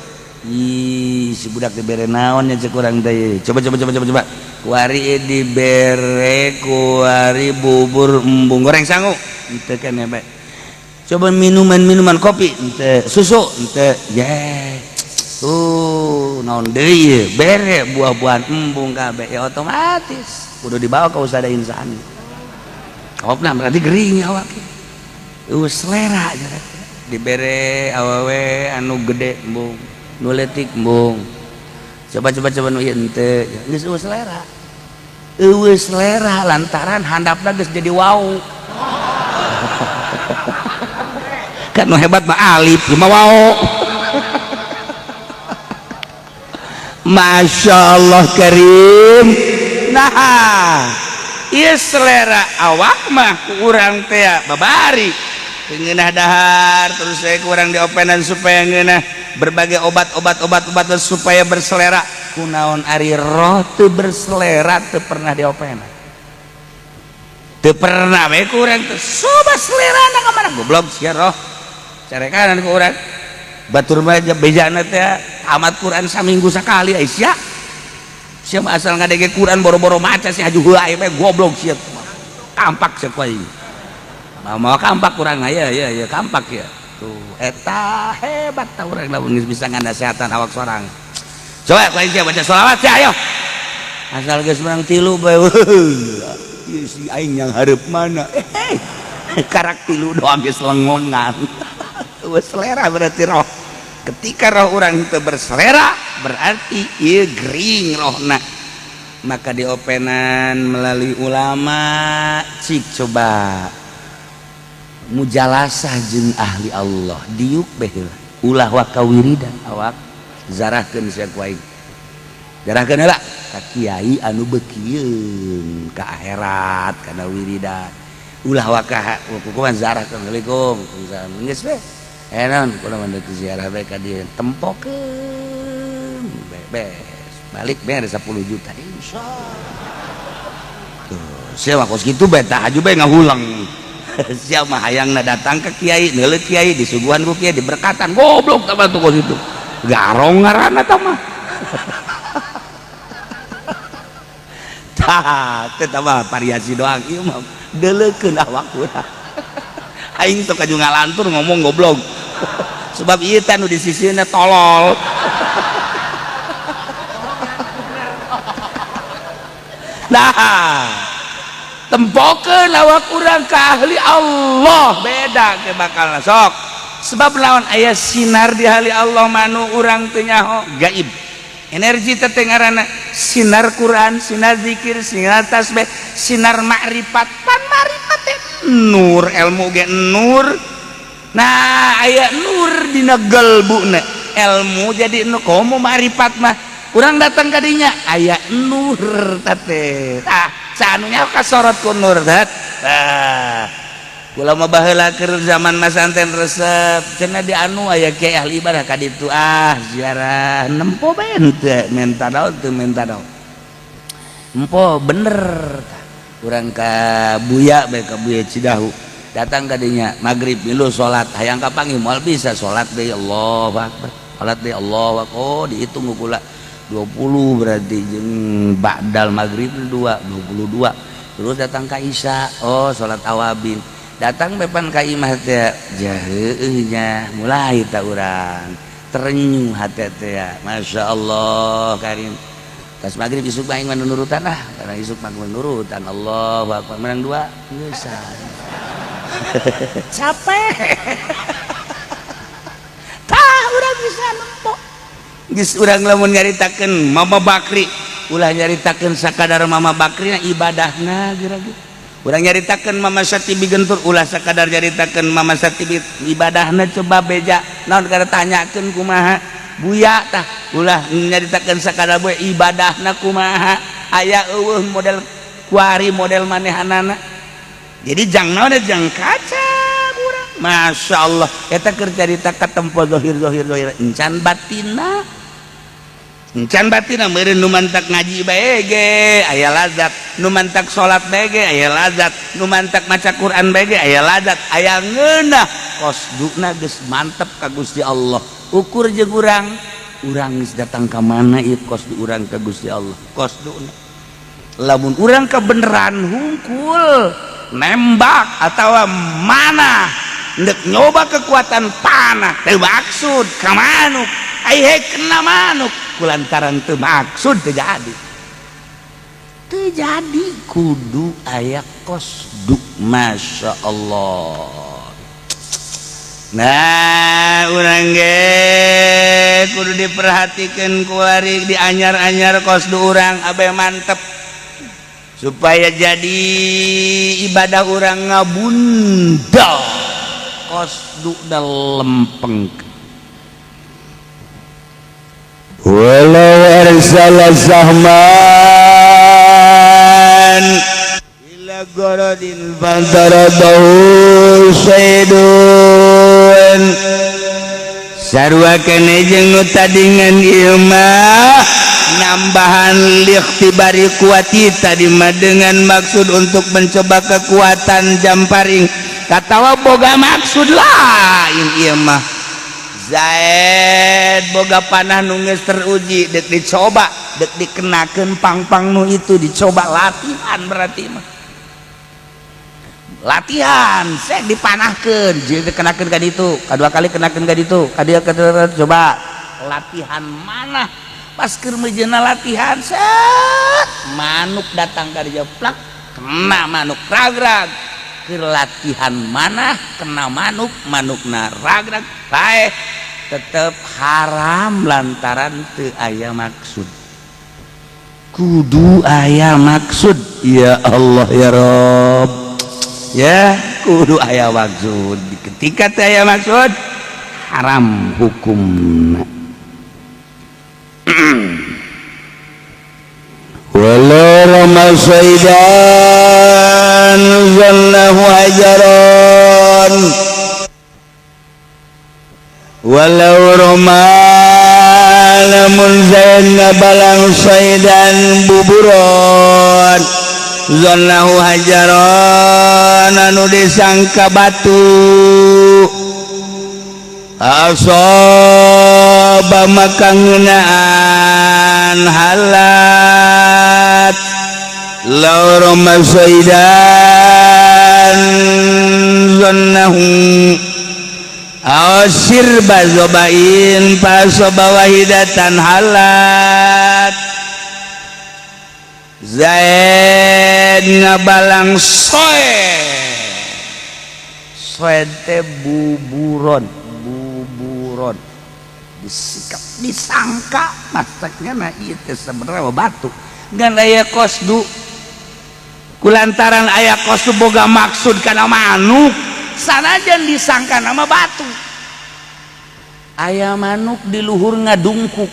Ih, si budak dibere naon nya cek urang teh. Coba coba coba coba coba. Kuari dibere kuari bubur embung goreng sangu henteu keneh bae. Coba minuman-minuman kopi henteu, susu henteu. Ye. Naon deui bere buah-buahan embung kabeh ya otomatis kudu dibawa ke usada insani. Opna berarti gering awak. Selera dibere awewe anu gede embung, nu leutik embung. Coba coba coba nu ieu henteu, geus eueuh selera. Eueuh selera lantaran handapna geus jadi wau. Kan nu hebat mah alif, mah wau. Masya Allah Karim. Nah, ieu selera awak mah ku urang teh babari ngeunah dahar terus saya kurang diopenan supaya ngeunah berbagai obat-obat obat-obat supaya berselera. Kunaon ari roh teu berselera teu pernah diopenan. Teu pernah we ku urang teh coba selerana ka mana goblok sia roh. Carekanan ku urang. Batur mah bejana teh tamat Quran saminggu sakali ai sia. Sia mah asal ngadege Quran boro-boro maca sia haju heula bae goblok sia. Kampak sia ku aing. Mau kampak kurang aya ya ya kampak ya. Tuh eta hebat tah urang lamun geus bisa nganasehatan awak sorang. Coba ku aing sia baca sholawat sia ayo. Asal geus menang tilu bae. Ieu si aing yang hareup mana? Karak tilu doang geus lenglengan. Selera berarti roh. Ketika roh orang itu berselera berarti ieu gering rohna. Maka diopenan melalui ulama cik coba mujalasah jeung ahli Allah diuk bae ulah wakawiridan awak zarahkeun sia ku aing. Zarahkeun heula ka kiai anu beukieun ka akhirat kana wiridan. Ulah waka hukuman zarahkeun. Assalamualaikum geus we. Enon kula mah deuk ziarah bae ka dieu tempokeun bebes balik bae 10 juta insyaallah. Tuh sia mah kos kitu bae tah haju bae ngahulang. Sia mah hayangna datang ka kiai neuleuh kiai disuguhan ku kiai diberkatan goblok tah mah tuh kos kitu garong ngaranna tah mah. Tah teh mah variasi doang ieu mah deuleukeun awak urang. Aing sok kaju ngalantur ngomong goblok. Sebab ieu teh nu di sisina tolol. Nah, tempokeun awak urang ka ahli Allah beda ke bakal sok. Sebab lawan aya sinar di ahli Allah manu urang teu nyaho gaib. Energi teh ngaranna sinar Quran, sinar zikir, sinar tasbih, sinar makrifat. Pan makrifat teh nur, ilmu ge nur. Nah, aya nur dina galbuna. Ilmu jadi nu komo makrifat mah. Urang datang ka dinya aya nur teh. Tah, sanunya kasorot ku nur teh. Tah. Kula mah baheula keur zaman masanten resep cenah di anu aya kiai ahli ibadah ka ditu ah ziarah nempo bae henteu menta daun teu menta daun. Empo bener tah. Urang ka Buya bae ka Buya Cidahu. Datang ka dinya magrib milu salat hayang kapanggih moal bisa salat deui Allahu akbar. Salat deui Allahu akbar. Oh dihitung ku kula 20 berarti jeung ba'dal magrib 2 22. Terus datang ka Isya oh salat awabin. Datang bepan ka imah teh jaheueuh nya mulai ta urang terenyuh hate teh Masya Allah Karim. Tas magrib isuk mah aing mah nurutan ah karena isuk mah nurutan Allahu akbar menang dua geus. Capek. Tah urang bisa nempo. Geus urang lamun nyaritakeun Mama Bakri, ulah nyaritakeun sakadar Mama Bakri na ibadahna geura-geura. Urang nyaritakeun Mama Satibi Gentur, ulah sakadar nyaritakeun Mama Satibi ibadahna, coba beja naon kada tanyakeun kumaha. Buya tah ulah nyaritakeun sakadar buya ibadahna kumaha, aya eueuh model kuari model manehanana. Jadi jang naon, jang kaca urang. Masya Allah, eta keur carita katempo zahir zahir zahir, encan batina. Encan batina meureun. Nu mantak ngaji bae ge aya lazat, nu mantak salat bae ge aya lazat, nu mantak maca Quran bae ge aya lazat, aya ngeunah. Qosduna geus mantep ka Gusti Allah. Ukur jeung urang, urang geus datang ka mana ieu qosdu urang ka Gusti Allah. Qosduna lamun urang kebenaran hungkul nembak atau mana ndek nyoba kekuatan panah, teu maksud ka manuk, ai kena manuk kulantaran teu maksud, teu jadi, teu jadi. Kudu aya qosdu. Masya Allah. Nah, urang ge kudu diperhatikan kuari, dianyar-anyar qosdu urang abe mantep supaya jadi ibadah urang ngabundal, qosdu lempeng. Walau arsala sahman ila gorodin fantaradahu saydun. Sarua kene jeung nu tadingan ieu mah, nambahan likhtibari kuati. Tadi mah dengan maksud untuk mencoba kekuatan jamparing katawa boga maksud lain. Ieu mah Zaid boga panah nu geus teruji, dek dicoba, dek dikenakeun pang-pang nu itu, dicoba latihan. Berarti mah latihan sek dipanahkeun, jadi dikenakeun ka ditu, kadua kali kenakeun ka ditu, ka dieu, ka coba latihan mana. Pas keur mejeuna latihan, set, manuk datang ka dieu, plak, kena manuk, ragrag. Keur latihan mana kena manuk, manukna ragrag paeh, tetep haram lantaran teu aya maksud. Kudu aya maksud. Ya Allah, ya Rob, ya kudu aya maksud. Ketika teu aya maksud, haram hukumna. Walau rama saidan zannahu hajaron. Walau rama, lamun zain ngabalang, saidan buburon, zannahu hajaron, anu disangka batu, asoba, maka ngeunaan halat. Law rama saidan zannahu asir bazobain pasoba wahidatan halat. Zaid ngabalang soe soe teh buburon, buburon disikap, disangka masaknya. Nah, ieu teh sebenarnya batu, ngan aya qosdu. Kulantaran aya qosdu, boga maksud kana manuk, sanajan disangka nama batu. Aya manuk di luhur ngadungkuk.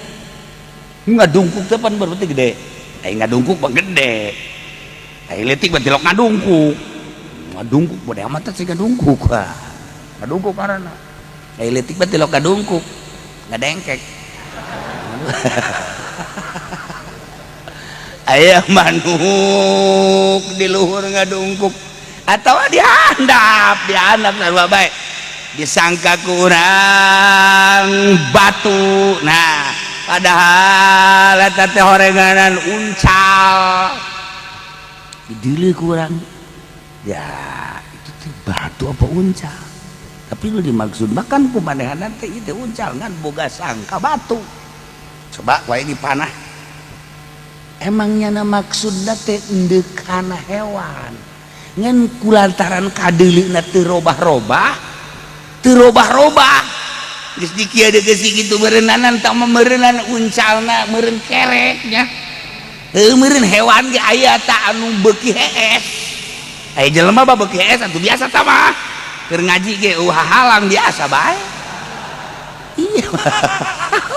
Ngadungkuk teh pan berarti gede. Aya ngadungkuk mah gede, aya leutik mah tilok ngadungkuk. Ngadungkuk bodo amat teh, ngadungkuk, ah ngadungkuk karena aya leutik mah tilok ngadungkuk, ngadengkek. Aya manuk di luhur ngadungkuk atau dihandap, dihandap sarua bae, disangka kurang batu. Nah, padahal eta teh horenganan uncal. Dideuleu kurang, ya itu teh batu apa uncal? Tapi lu dimaksud bahkan kumanehanan teh itu uncal, ngan boga sangka batu. Coba wae dipanah, emangnya na maksudna teh endeukana hewan, ngan kulantaran kadeuleuna teu robah-robah, teu robah-robah. Geus dikieu deui geus kitu meureunana tah mah meureunana uncalna meureun kerek nya. Heuh, meureun hewan ge aya tah anu beuki hees. Aya jelema mah beuki hees atuh biasa tah mah. Keur ngaji ge eueuh hahalang biasa bae. Iya.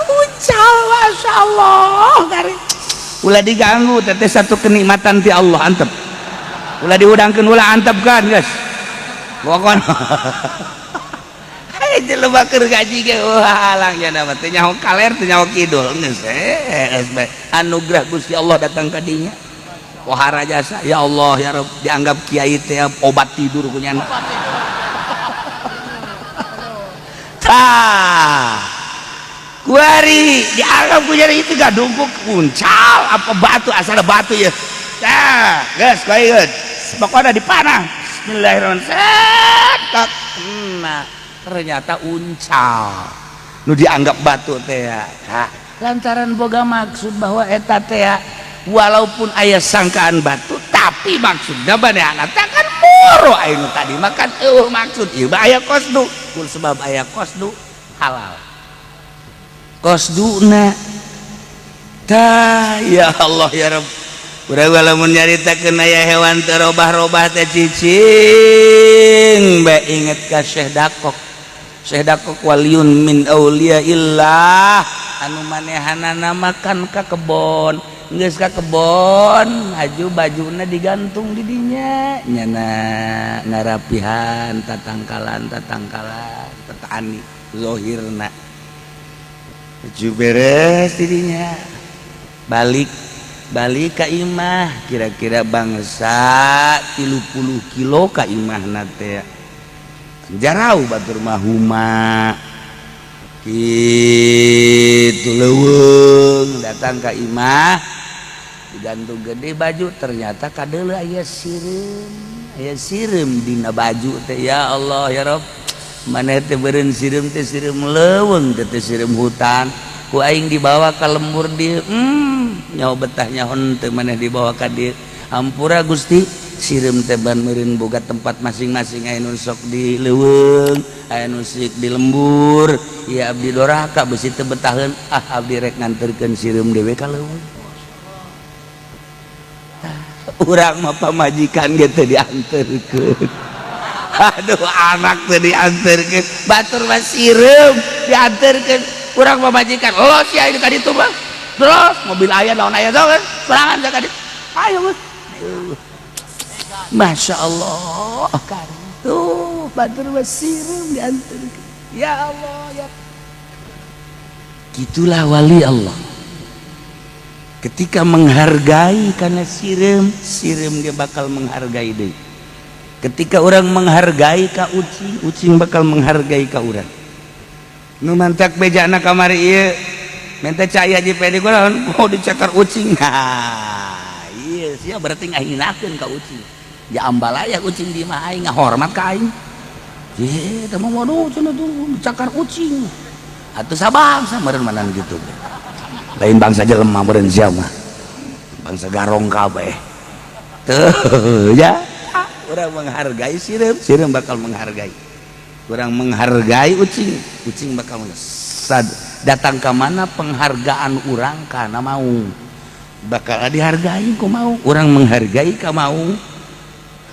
Uncal, Masya Allah. Kari. Ulah diganggu teteh, satu kenikmatan ti Allah, antep. Ulah dihudangkeun, ulah, antep kan, guys. Pokon. Hai, jelema keur ngaji ge eueuh hahalang nya mah teu nyaho kaler, teu nyaho kidul, geus hees bae. Anugerah Gusti Allah datang ka dinya. Wahara jasa ya Allah ya Rabb, dianggap kiai teh obat tidur ku nyana. Tah. Kuari dianggap ku nyana itu gadungkuk uncal apa batu, asal batu ya. Tah, geus kuari geus. Pokona dipanah. Bismillahirrahmanirrahim. Kena. Ternyata uncal. Nu dianggap batu teh ya. Tah, lantaran boga maksud bahwa eta teh ya, walaupun aya sangkaan batu tapi maksudna manehna teh kan moro aya nu tadi makan eueuh maksud ieu mah aya qasdu. Kul sebab aya qasdu halal. Qasduna tah ya Allah ya Rabb. Urang lamun nyaritakeun aya hewan teu robah-robah teh cicing bae inget ka Syekh Dakok. Syekh Dakok waliyun min auliyaillah anu manehanana makan ka kebon. Geus ka kebon aju bajuna digantung di dinya nyana ngarapihan tatangkalan tatangkalan petani zohirna aju beres di dinya balik balik ka imah kira-kira bangsa 30 kilo ka imahna teh jarau batur mah huma kitu leuweung datang ka imah digantung gede baju ternyata kadeuleu aya sireum dina baju teh. Ya Allah ya Rabb, maneh teh beureun sireum teh sireum leuweung teh sireum hutan ku aing dibawa ka lembur dieu, nyaho betah nyaho teu maneh dibawa ka dieu. Hampura Gusti, sireum teh ban meureun boga tempat masing-masing, aya nu sok di leuweung, aya nu sok di lembur. Ya abdi doraka besi teu betaheun, ah abdi rek nganterkeun sireum dewe ka leuweung. Urang mah pamajikan ge teu dianterkeun, aduh, anak teu dianterkeun, batur mah sireum dianterkeun. Urang pamajikan los ya ka ditu mah terus mobil aya naon aya kan sorangan ka ditu ayo geus. Masya Allah kan tuh batur mah sireum dianterkeun. Ya Allah ya, gitulah wali Allah ketika menghargai karena sireum, sireum dia bakal menghargai deh. Ketika orang menghargai ka ucing, ucing bakal menghargai ka urang. Nu mantak bejana kamari ieu minta cai Haji Pedi kunaon mau dicakar ucing. Nah iya sia berarti ngahinakeun ka ucing ya, ambalaya ucing di mah aing ngahormat ka aing. Ye teh mah waduh cenah tuh dicakar ucing atuh sabangsa meureun manan gitu, lain bangsa jelema meureun sia mah, bangsa garong kabeh tuh ya. Urang menghargai sireum, sireum bakal menghargai. Urang menghargai ucing, ucing bakal sad datang ke mana penghargaan urang karena mau bakal dihargai ku mau. Urang menghargai ka mau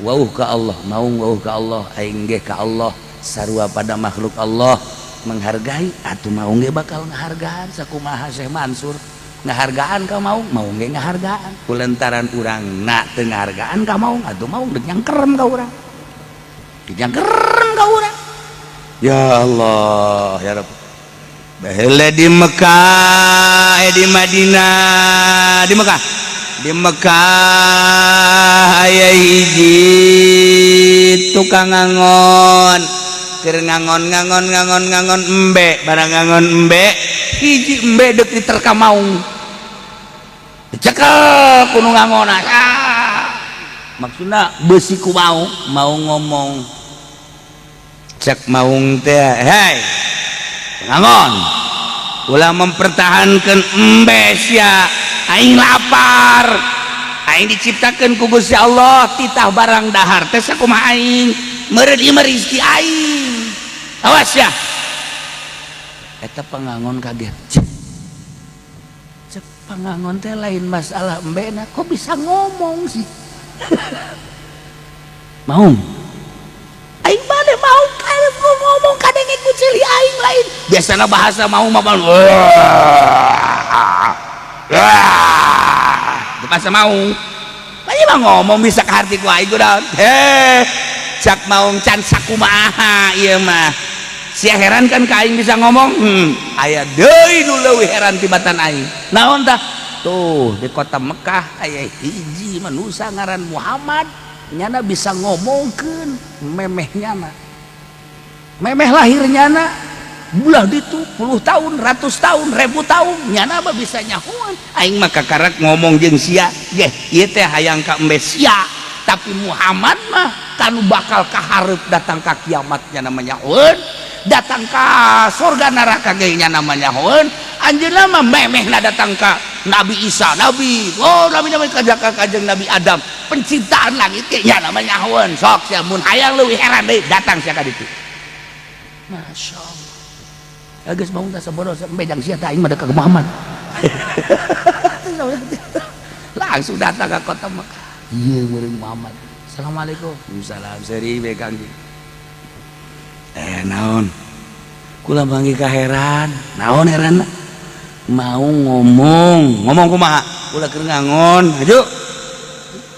wauh ka Allah, mau wauh ka Allah, aing ge ka Allah sarua pada makhluk Allah menghargai atuh mau ge bakal ngahargaan. Sakumaha Syekh Mansur ngahargaan ka mau, mau ge ngahargaan. Kulantaran urang na teu ngahargaan ka mau atuh mau deuk nyangkerem ka urang, nyangkerem ka urang. Ya Allah ya Rabb. Baheula di Mekah, di Madinah, di Mekah, di Mekah aya hiji tukang ngangon keur ngangon ngangon ngangon ngangon embe, barang ngangon embe hiji embe deuk diterkam maung, dicekel ku nu ngangon. Ah, maksudna beusi ku maung, mau ngomong cek maung teh, "Hei ngangon, ulah mempertahankan embe sia, aing lapar. Aing diciptakan ku Gusti Allah titah barang dahar teh sakumaha aing meureun ieu mah rezeki aing, awas ya." Eta pangangon kaget. Cek pangangon teh lain masalah embena, kok bisa ngomong sih? Maung. Aing bade maung kayak ngomong kadenge ku ceuli aing lain. Biasana bahasa maung mah bahasa maung. Aing mah ngomong bisa kaharti ku aing kunaon. Heh, cak maung can sakumaha ieu mah. Sia heran kan ka aing bisa ngomong? Aya deui nu leuwih heran tibatan aing. Naon tah? Tuh di kota Mekah aya hiji manusia ngaran Muhammad, nyana bisa ngomongkeun memeh nyana. Memeh lahir nyana bulah ditu puluh tahun, ratus tahun, ribu tahun nyana mah bisa nyahoan. Aing mah kakarak ngomong jeung sia, geh ieu teh hayang ka embe sia. Tapi Muhammad mah kanu bakal kahareup datang ka kiamat nya namanya nyahoeun, datang ka surga neraka ge nya namanya nyahoeun. Anjeunna mah memehna datang ka Nabi Isa, Nabi, oh Nabi Nabi kajak kajeng Nabi Adam, penciptaan langit ge nya namanya nyahoeun. Sok sia mun hayang leuwih heran deui datang sia ka ditu. Masya Allah. Ya geus maung tah sabodo embe jang sia teh aing mah ka Muhammad. Langsung datang ke kota Mekah. Ieu meureun Muhammad. Assalamualaikum. Salam seri be Kang. Naon? Kula manggih kaheran. Naon heran? Mau ngomong, ngomong kumaha? Kula keur ngangon, aju.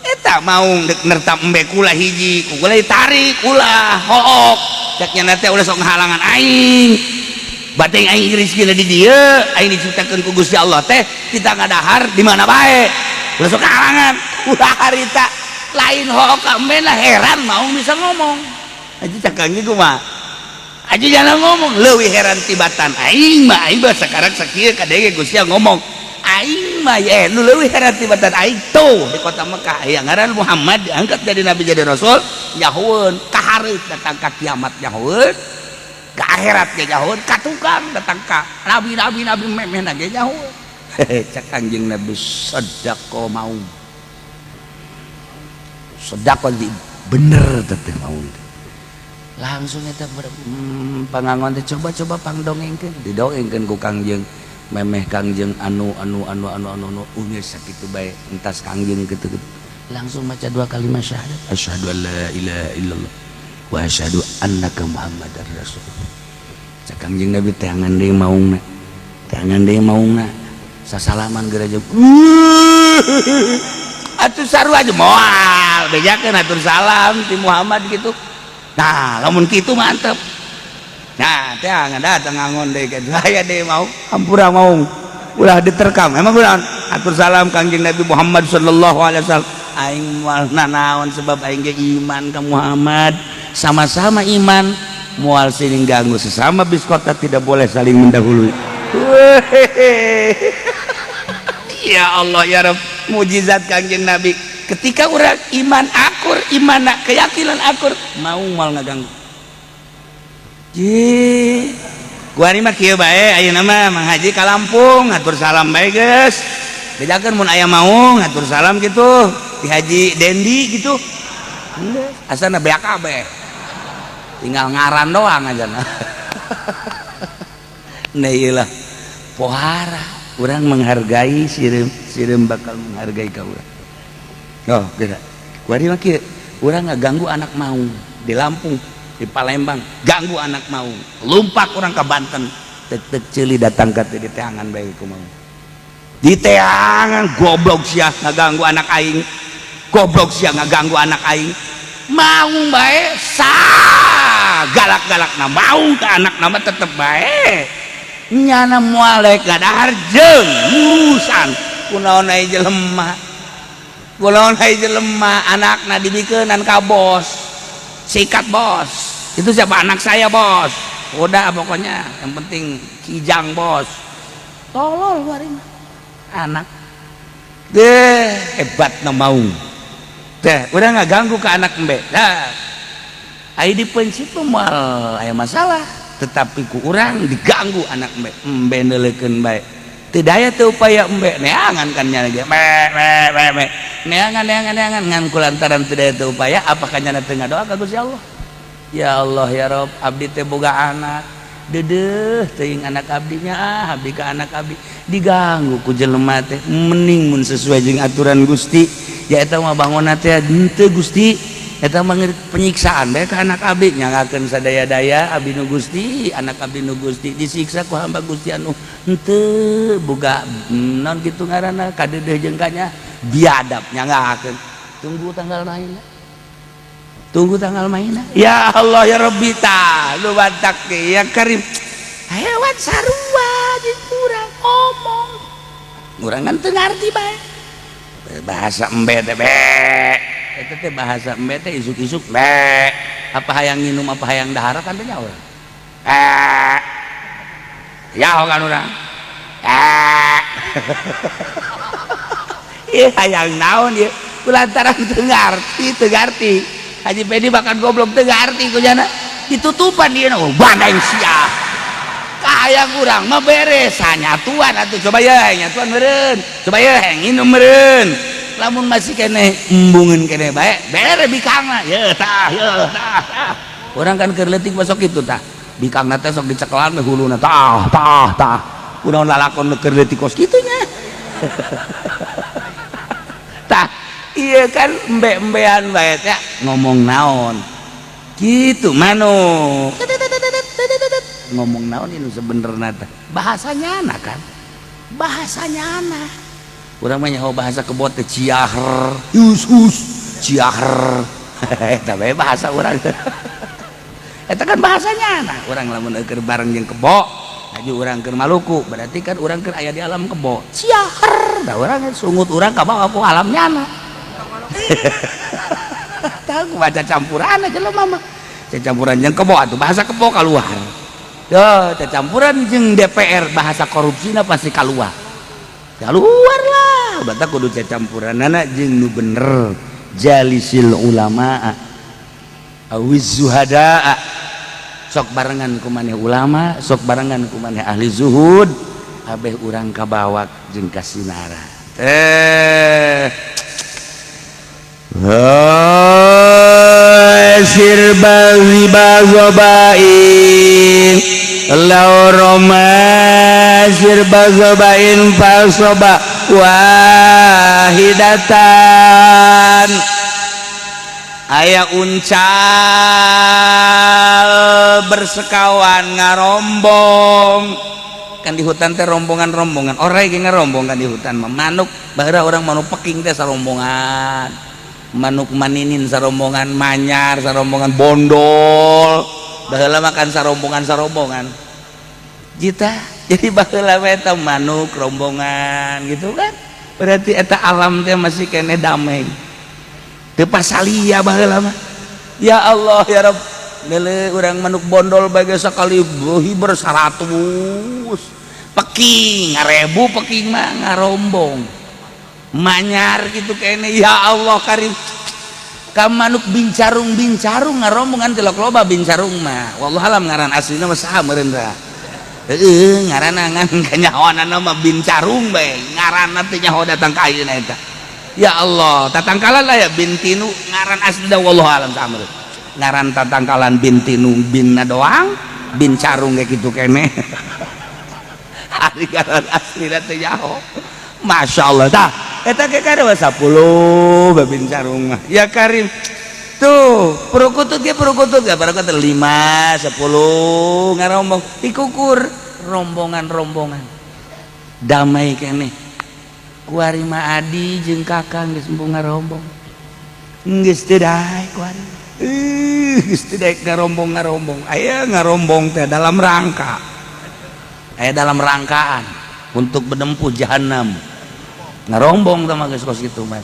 Eta maung deuk nertam embe kula hiji, ku kula ditarik ulah hook. Cek nya teh ulah sok ngahalangan aing. Bating aing rezekina di dieu, aing diciptakeun ku Gusti Allah teh kita ngadahar di mana bae. Ulah sok ngahalangan. Ulah harita lain hook ka embe lah heran maung bisa ngomong. Aja cek Kang kumaha? Aja jangan ngomong leuwih heran tibatan aing mah aing mah sekarang sakieu kadenge Gusti ngomong aing mah ye nu leuwih heran tibatan aing tuh di kota Mekah aya ngaran Muhammad diangkat jadi nabi jadi rasul nyahoeun kahareup datang ka kiamat nyahoeun ka akhirat ge nyahoeun ka tukang datang ka nabi-nabi nabi memehna ge nyahoeun. Cek Kangjeng Nabi sedekah maung sedekah di bener teh maung. Langsung eta pangangon teh coba-coba pangdongengkeun didongengkeun ku Kangjeng memeh Kangjeng anu anu anu anu anu anu ungeus sakitu bae entas Kangjeng kitu langsung maca dua kalimat syahadat asyhadu an la ilaha illallah wa asyhadu annaka muhammadar rasulullah. Cak Kangjeng Nabi teangan deui maungna teangan deui maungna sasalaman geura jeung atuh sarua aja moal bejakeun atur salam ti Muhammad gitu. Nah, lamun kitu mantep. Nah, teh datang ngangon deui ka aya deui mau hampura maung. Ulah diterkam. Emang ulah atur salam Kangjeng Nabi Muhammad sallallahu alaihi wasallam. Aing moal nanaon sebab aing ge iman ka Muhammad. Sama-sama iman, moal siling ganggu sesama biskota tidak boleh saling mendahului. Ya Allah ya Rabb, mujizat Kangjeng Nabi. Ketika orang iman akur, iman keyakinan akur, mau mal ngaganggu. Ji, gua ini mah kieu bae ayeuna mah Mang Haji ka Lampung ngatur salam bae geus. Bedakeun mun aya maung ngatur salam gitu di Haji Dendi gitu. Asana beak kabeh. Tinggal ngaran doang aja nah. Nah iyalah pohara urang menghargai sireum, sireum bakal menghargai ka urang. Oh, geura. Kuari mah kieu, urang ngaganggu anak maung di Lampung, di Palembang, ganggu anak maung. Lumpak urang ka Banten, tek-tek ceuli datang ka teh diteangan bae ku maung. Diteangan goblok sia ngaganggu anak aing. Goblok sia ngaganggu anak aing. Maung bae sa galak-galakna maung ka anak nama tetep bae. Nyana moal rek ngadahar jeung urusan kunaon ai jelema. Kunaon ai jelema anakna dibikeunan ka bos. Sikat bos. Itu siapa anak saya bos. Udah pokoknya yang penting kijang bos. Tolol waring anak. Deh hebat na maung. Deh udah nggak ganggu ke anak embe. Dah. Ai di prinsip moal aya masalah, tetapi ku urang diganggu anak embe. Embe neuleukeun bae. Teu daya teu upaya embe neangan kan nya ge. Me me me me. Neangan neangan neangan ngan kulantaran teu daya teu upaya apakah nyana teu ngadoa ka Gusti Allah? Ya Allah ya Rob, abdi teh boga anak. Dedeh teuing anak abdinya, ah, abdi ka anak abdi diganggu ku jelema teh. Mending mun sesuai jeung aturan Gusti ya, eta mah bangunna teh henteu Gusti, eta mah penyiksaan bae ka anak abdi. Nyangakeun sadaya-daya abdi nu Gusti, anak abdi nu Gusti disiksa ku hamba Gusti anu henteu boga naon kitu ngaranna, kadedeh jeung kanya biadab. Nyangakeun, tunggu tanggal main, tunggu tanggal main. Ya Allah ya Rabbi, ta lu batak ya Karim, hewan sarua jeung urang ngomong, urang kan teu ngarti bae bahasa embe teh, be eta teh bahasa embe teh isuk-isuk be apa hayang nginum, apa hayang dahar, kan teh nyawa eh ya kan urang eh ieu hayang naon ieu, kulantaran teu ngarti, teu ngarti. Haji Pedi bahkan goblok teu ngarti ku jana ditutupan dia, oh bandeng sia kaya kurang mah beres nyatuan atuh. Coba ya nyatuan meureun, coba ya nginum meureun, lamun masih keneh embungeun keneh bae bere bikangna ye tah, ye tah, tah. Urang kan keur leutik masuk kitu tah, bikangna teh sok dicekelan we huluna, tah tah tah. Kunaon lalakon keur leutik kos kitu nya? Tah iya kan, embe-embean bae teh ngomong naon gitu, manuk ngomong naon ini sebenarnya teh bahasanya anak kan, bahasanya anak urang mah nyaho bahasa kebot teh ciaher us us ciaher, eta bae bahasa urang. Eta kan bahasanya anak urang. Lamun keur bareng jeung kebo aju urang keur Maluku, berarti kan urang keur aya di alam kebo, ciaher. Da urang sungut urang kabawa ku alam nyana. Tahu baca campuran aja lo mama, campuran jeung kebo atuh bahasa kebo keluar. Yo, campuran jeung DPR bahasa korupsina pasti keluar, keluar lah. Batak kudu campuran anak jeung nu bener. Jalisil ulama awiz zuhada, sok barengan ku maneh ulama, sok barengan ku maneh ahli zuhud, abeh urang kabawak jeung kasinara eh. Sirbazibazobain lauroma sirbazobain fasoba wahidatan. Aya uncal bersekawan ngarombong kan di hutan teh, rombongan-rombongan orang ge ngarombong kan di hutan mah. Manuk baheula orang manuk peking teh sarombongan, manuk maninin sarombongan, manyar sarombongan, bondol baheula makan sarombongan-sarombongan jita. Jadi baheula eta manuk rombongan gitu kan, berarti eta alam teh masih kene damai, teu pasalia baheula mah. Ya Allah ya Rabb, nele urang manuk bondol bae sakali hiber 100, peking ngarebu, peking mah ngarombong, manyar gitu kene. Ya Allah karim, ka manuk bincarung, bincarung ngarombongan tilok loba. Bincarung mah wallahu alam ngaran aslina mah saha meureun ra, heueuh ngaranna ngan kanyahoanana mah bincarung bae ngaranna teh, nyaho datang ka ayeuna eta. Ya Allah, tatangkalan lah ya bintinu ngaran asli, wallahu alam saha meureun ngaran tatangkalan bintinu, binna doang, bincarung kayak gitu kene. Ari ngaran asli teh nyaho. Masya Allah, tah eta ge kada 10 babin sarung mah. Ya Karim, tuh perukutut ge, perukutut ge, perukutut 5 10 ngarombong dikukur rombongan-rombongan damai kene. Kuari mah adi jeung kakang geus embung ngarombong, geus teu daek kuari, geus teu daek ngarombong-ngarombong. Aya ngarombong teh dalam rangka, aya dalam rangkaan untuk menempuh jahanam, ngarombong sama geus kos kitu mah.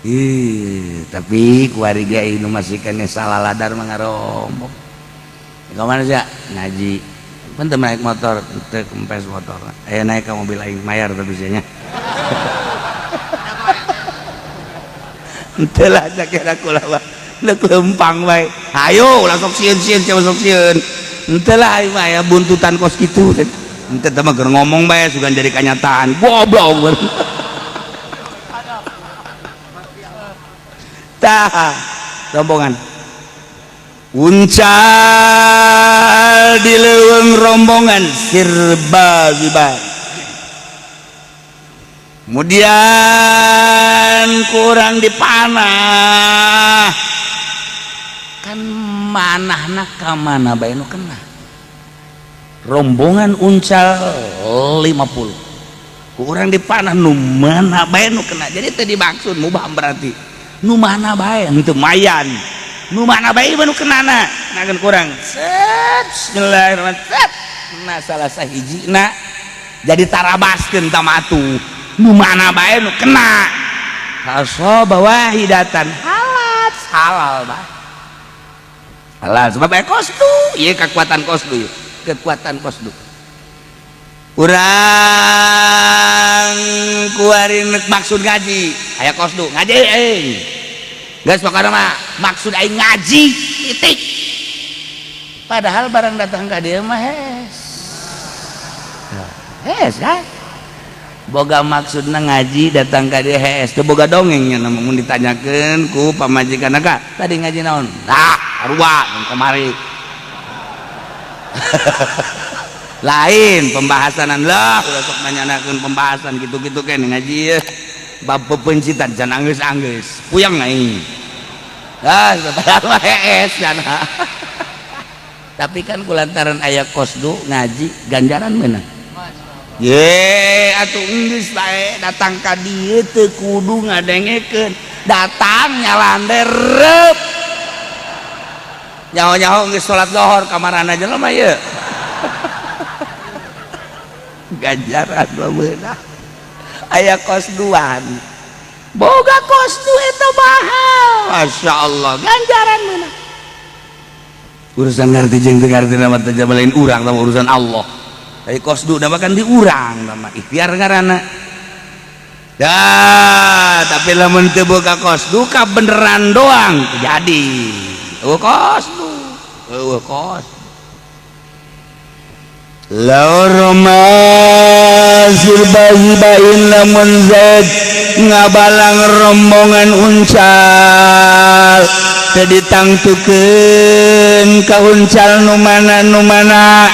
Ih, tapi kuari ge nu masih kene salah ladar mah ngarombong. Ka mana sih ngaji? Pan teu naik motor, teu kempes motor. Aya naik ka mobil aing mayar tapi sia nya. Henteu lah sakira kula mah. Leuk lempang bae. Hayo ulah sok sieun-sieun, coba sok sieun. Henteu lah aing mah aya buntutan kos kitu. Henteu teh mah keur ngomong bae sugan jadi kanyataan. Goblok. Tah, rombongan. Uncal di leuweung rombongan sirba ziba. Kemudian kurang dipanah kan manahna ka mana bae nu kena. Rombongan uncal 50 kurang dipanah nu mana bae nu kena. Jadi teu dimaksud mubah berarti nu mana bae henteu mayan nu mana bae nu kenana nagan kurang set bismillahirrahmanirrahim na salah sahijina jadi tarabaskeun tamatu nu mana bae nu kena asaba wahidatan halal halal bae halal sebab aya qasdu ieu kekuatan qasdu ieu kekuatan qasdu urang kuari maksud ngaji aya qasdu ngaji euy geus pokona mah maksud aing ngaji titik padahal barang datang ka dieu mah hes hes kan boga maksudna ngaji datang ka dieu hes teu boga dongengnya mun ditanyakeun ku pamajikanna ka tadi ngaji naon ah arwah mun kamari lain pembahasanan lah ulah sok nanyanakeun pembahasan kitu-kitu keneh ngaji bab pepencitan can anggeus-anggeus puyeng aing ah padahal mah hees cenah. Tapi kan kulantaran aya qasdu ngaji ganjaran meunang ye atuh geus bae datang ka dieu teu kudu ngadengekeun datang nyalander reup nyaho-nyaho geus salat lohor kamarana jelema ieu ganjaran mah meunang aya qasduan boga qasdu eta mahal Masya Allah ganjaran meunang urusan ngarti jeung teu ngarti nama teh lain urang sama urusan Allah tapi qasdu nama kan diurang nama ikhtiar ngaranna dah tapi lamun teu boga qasdu ka beneran doang jadi eueuh qasdu eueuh qasdu laur masir bayi-bayin lamun Zaid ngabalang rombongan uncal teu ditangtukeun ka uncal nu mana nu mana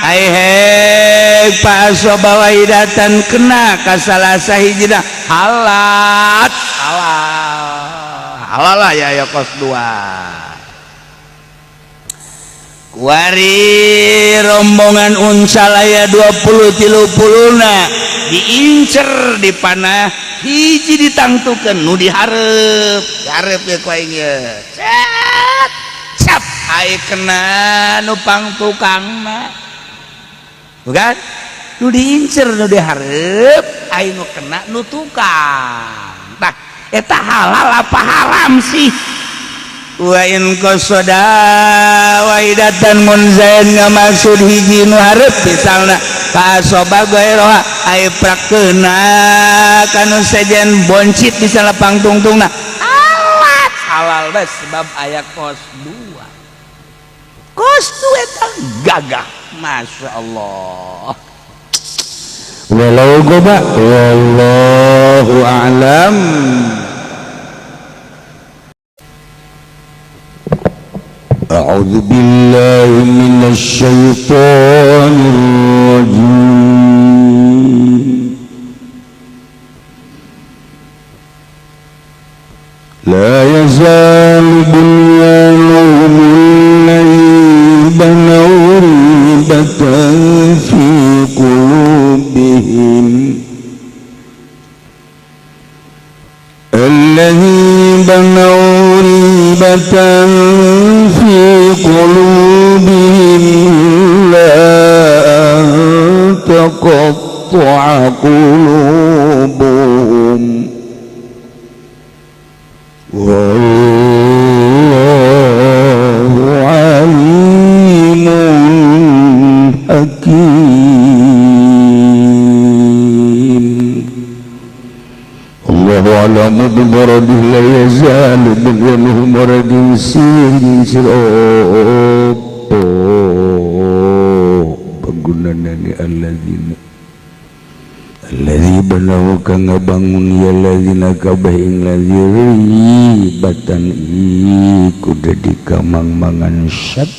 ai hek fa wahidatan kena ka salah sahijina halat halal halal lah ya ya kos dua kuari rombongan uncal aya 20 30 na diincer di panah hiji ditangtukeun nu dihareup dihareup ye ku aing ye cet cap ai kena nu pangtukangna bukan nu diincer nu dihareup ai nu kena nu tukang tah eta halal apa haram sih wa in qasada wahidatan mun zaid ngamaksud hiji nu hareup misalna fa asaba ghairaha ai prakkeuna kanu sejen boncit misalna pangtungtungna alat halal bae sebab aya kos dua kos dua eta gagah Masya Allah walau goba wallahu a'lam. أعوذ بالله من الشيطان الرجيم. لا يزال بنيانهم الذي بنوا ريبة في قلوبهم الذي بنوا ريبة في قلوبهم لا أن تقطع قلوبهم والله عليم حكيم. الله أعلم بمرده لا يزال بنيانه مرد سير bangunanani Alladzi banahu kang ngabangun ya alladzina kabeh ing ladzi ribatan iku dadi kamang-mangan syak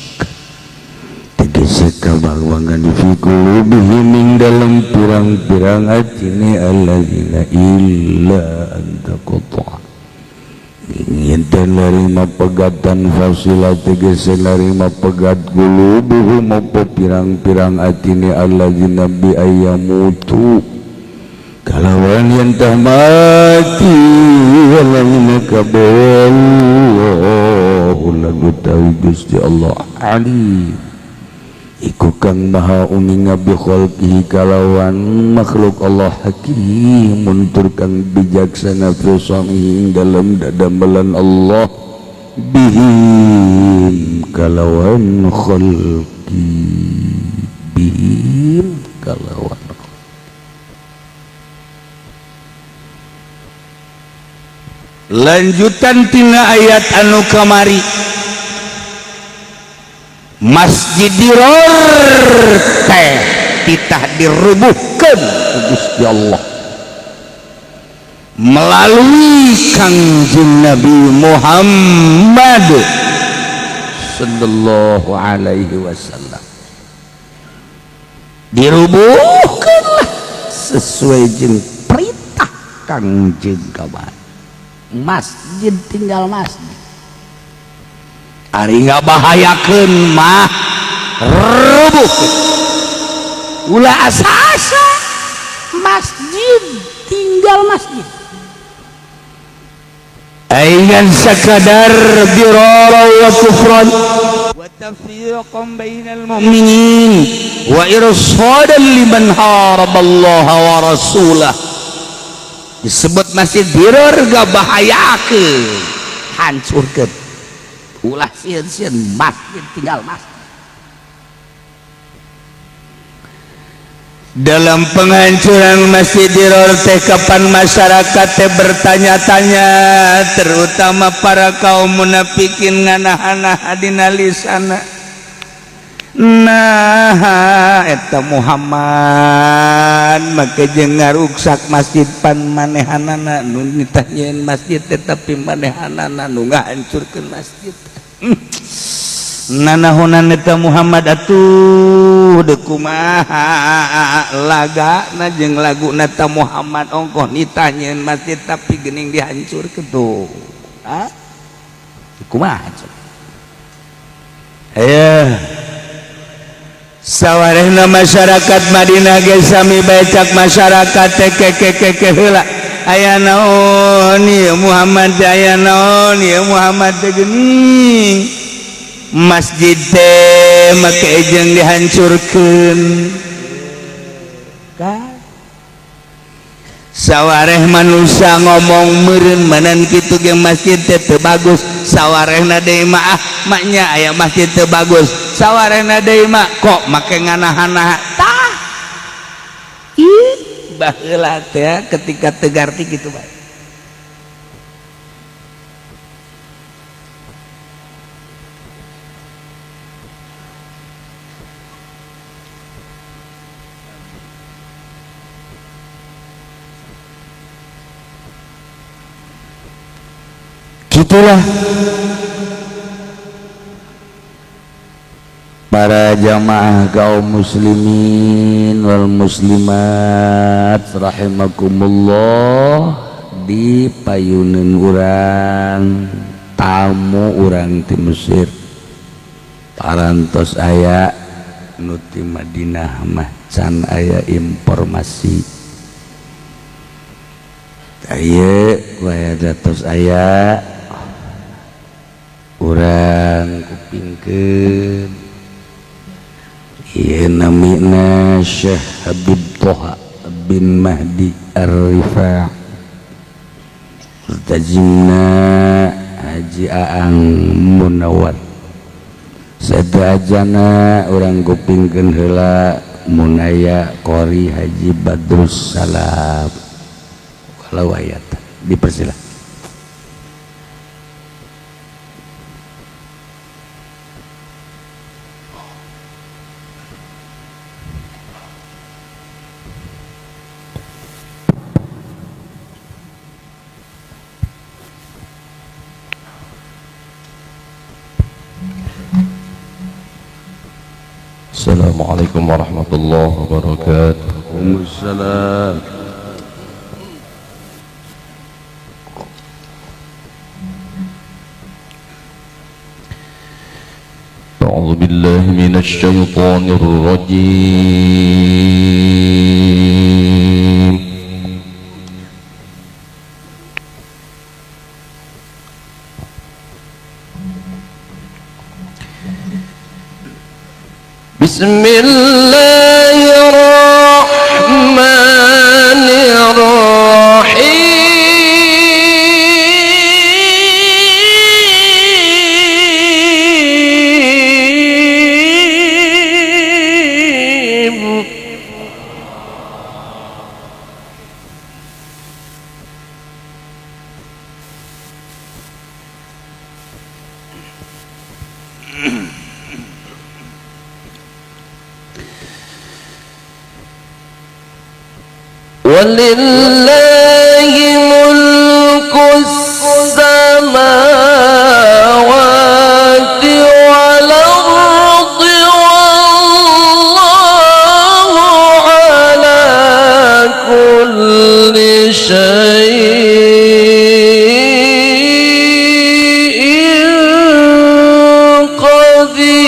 tegese kamang-mangan fi qulubihim ing dalem pirang-pirang atine alladzina illa antaqata yen narima pegatan fasila tegese narima pegat qulubuhum apa pirang-pirang atine alladzina bi ayyamutu kalawan yang tah mati walangina kabeh lagu tahu Gusti Allah alim iku kang maha uninga bi khalqihi kalawan makhluk Allah hakimun tur kang bijaksana fi samihi dalam dadamelan Allah bihim kalawan khalqi bihim kalawan. Lanjutan tina ayat anu kamari Masjid Diror teh titah dirubuhkeun ku Gusti Allah melalui Kangjeng Nabi Muhammad sallallahu alaihi wasallam. Dirubuhkeun lah sesuai jeung perintah Kangjeng kabar. Masjid tinggal masjid ari ngabahayakeun mah rubuh ulah asa-asa masjid tinggal masjid ayan sakadar dirara wa kufran wa tafriqan bainal mu'minin wa irsadan liman haraballaha wa rasulah. Disebut masjid diror gak bahayakeun hancurkeun ulah sieun-sieun masjid tinggal masjid. Dalam penghancuran masjid diror teh kapan masyarakat teh bertanya-tanya terutama para kaum munafikin nganahanah dina lisana nah eta Muhammad make jeung ngaruksak masjid pan manehanana nu nitah nyieun masjid tetapi manehanana nu ngahancurkeun masjid. Nanahonan eta Muhammad atuh deuk kumaha lagana jeung laguna ta Muhammad ongkoh nitah nyieun masjid tapi geuning dihancurkeun tuh. Ha? Kumaha cenah? Aya sawarehna masyarakat Madinah ge sami becak masyarakat teh kekekeke heula aya naon ieu Muhammad aya naon ieu Muhammad teh geuning masjid teh make jeung dihancurkeun ka sawareh manusia ngomong meureun manan kitu ge masjid teh teu bagus sawarehna deui mah ah maknya aya masjid teu bagus sawarehna deui mah kok make nganahanah tah ih baheula teh ketika teu garti kitu bae. Gitulah para jamaah kaum muslimin wal muslimat rahimakumullah di payunan urang tamu urang ti Mesir parantos aya nu ti Madinah mah can aya informasi aya wae tos aya urang kupingkeun ieu namina Syekh Habib Toha bin Mahdi Ar-Rifa' tajimna Haji Aang Munawar sadajana urang kupingkeun heula mun aya Qori Haji Badrus Salam kalau ayat dipersilakan. Assalamualaikum warahmatullahi wabarakatuh. Waalaikumsalam. أعوذ بالله من الشيطان الرجيم. بسم الله الرحمن الرحيم. ولله ملك السماوات والأرض والله على كل شيء قدير.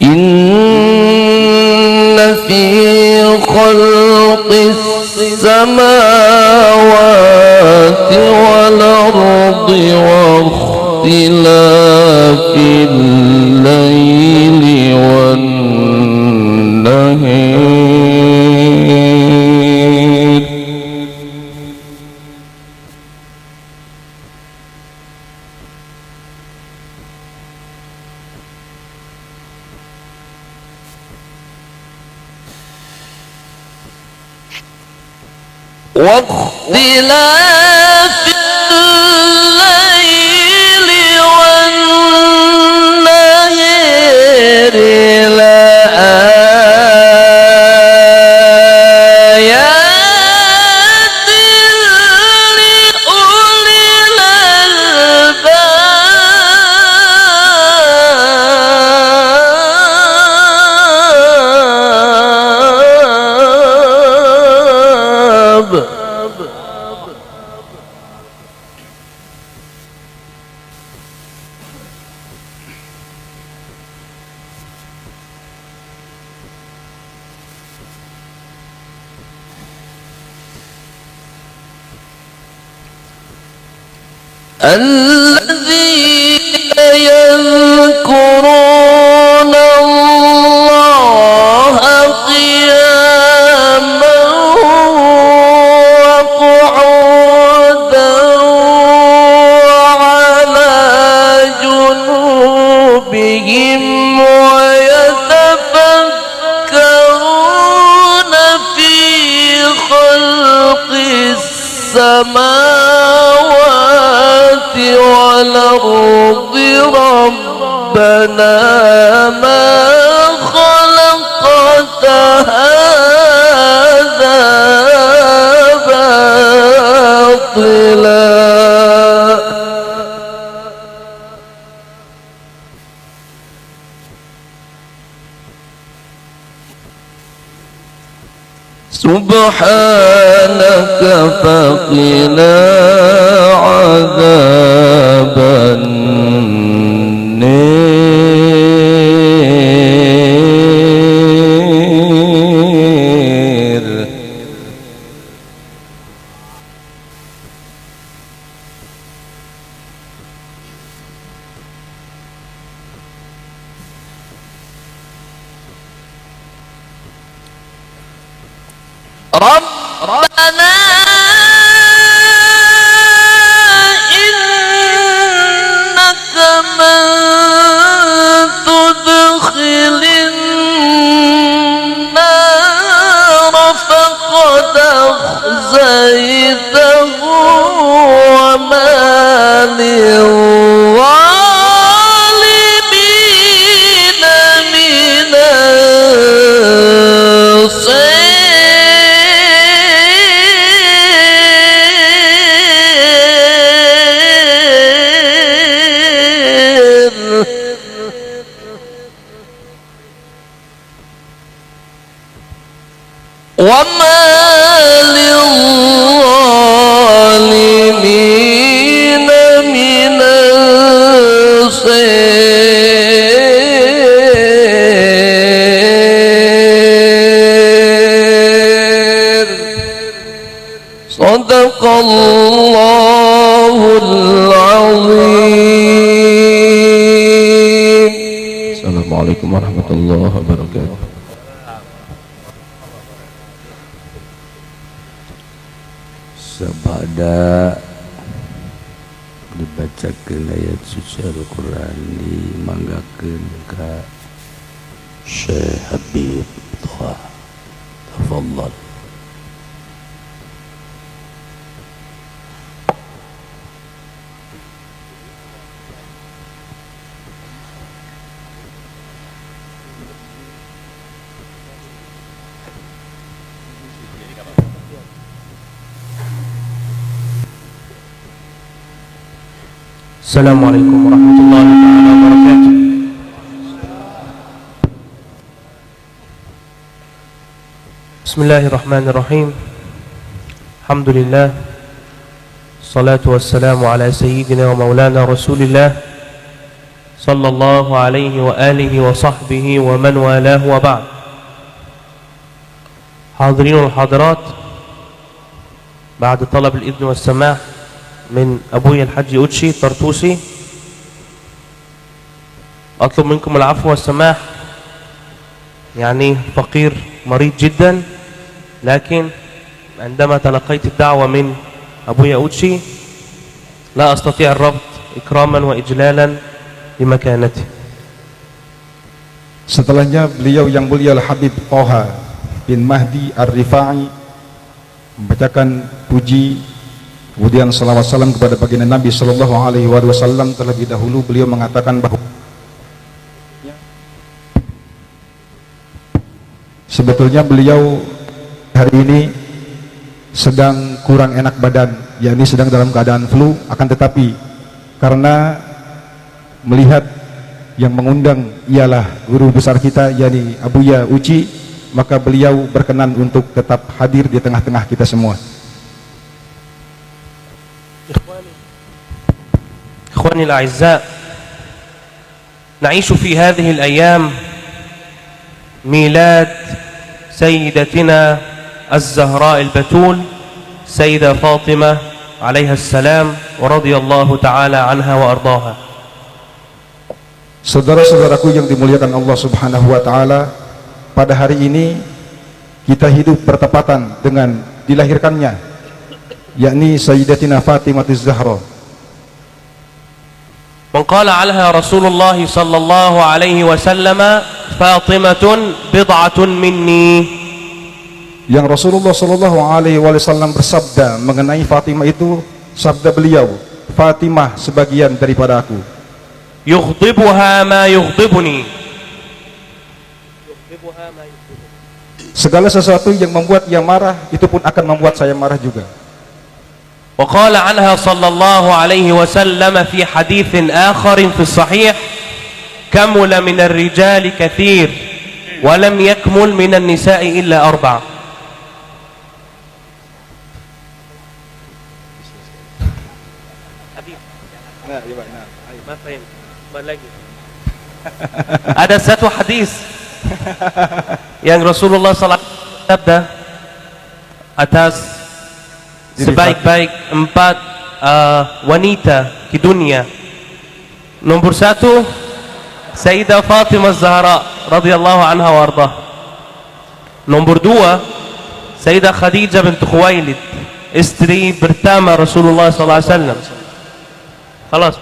إن في خلق السماوات والأرض واختلاف الليل والنهار واختلاف الليل والنهار لآيات لأولي الألباب. الذين يذكرون الله قياما وقعودا وعلى جنوبهم ويتفكرون في خلق السماوات والأرض ربنا ما خلقت هذا باطلا سبحانك فقنا عذاب النار. ربنا إنك من تدخل النار فقد أخزيته وما وما للظالمين من أنصير. صدق الله العظيم. السلام عليكم ورحمة الله وبركاته. Sabada dibacakeun ayat suci Al-Qur'an dimanggakeun ka Syekh Habib Thaha. Tafadhal. السلام عليكم ورحمة الله تعالى وبركاته. بسم الله الرحمن الرحيم. الحمد لله، الصلاة والسلام على سيدنا ومولانا رسول الله صلى الله عليه وآله وصحبه ومن والاه، وبعد. حاضرين والحاضرات، بعد طلب الإذن والسماح من أبوي الحاج أوتشي طرطوسي، أطلب منكم العفو والسماح. يعني فقير مريض جدا، لكن عندما تلقيت الدعوة من أبوي أوتشي لا أستطيع الرفض إكراما وإجلالا لمكانته. Setelahnya beliau yang mulia Al-Habib Thaha bin Mahdi Ar-Rifai membacakan puji kemudian salawat salam kepada baginda Nabi Shallallahu Alaihi Wasallam. Terlebih dahulu beliau mengatakan bahwa sebetulnya beliau hari ini sedang kurang enak badan, yakni sedang dalam keadaan flu. Akan tetapi karena melihat yang mengundang ialah guru besar kita, yakni Abuya Uci, maka beliau berkenan untuk tetap hadir di tengah-tengah kita semua. إخواني الأعزاء، نعيش في هذه الأيام ميلاد سيدتنا الزهراء البتول سيدة فاطمة عليها السلام ورضي الله تعالى عنها وأرضاها. Saudara-saudaraku yang dimuliakan Allah Subhanahu wa taala, pada hari ini kita hidup bertepatan dengan dilahirkannya yakni Sayyidatina Fatimah Az-Zahra. من قال عنها رسول الله صلى الله عليه وسلم فاطمة بضعة مني. Yang Rasulullah Shallallahu Alaihi Wasallam bersabda mengenai Fatimah itu, sabda beliau, Fatimah sebagian daripada aku. يغضبها ما يغضبني. Segala sesuatu yang membuat ia marah itu pun akan membuat saya marah juga. وقال عنها صلى الله عليه وسلم في حديث آخر في الصحيح: كمل من الرجال كثير ولم يكمل من النساء إلا أربع. Ada satu hadis yang Rasulullah SAW sabda atas sebaik-baik empat wanita di dunia. Nomor satu, Sayyidah Fatimah Zahra radhiyallahu anha wa ardah. Nomor dua, Sayyidah Khadijah bint Khuwailid, istri pertama Rasulullah sallallahu alaihi wasallam. Khalas.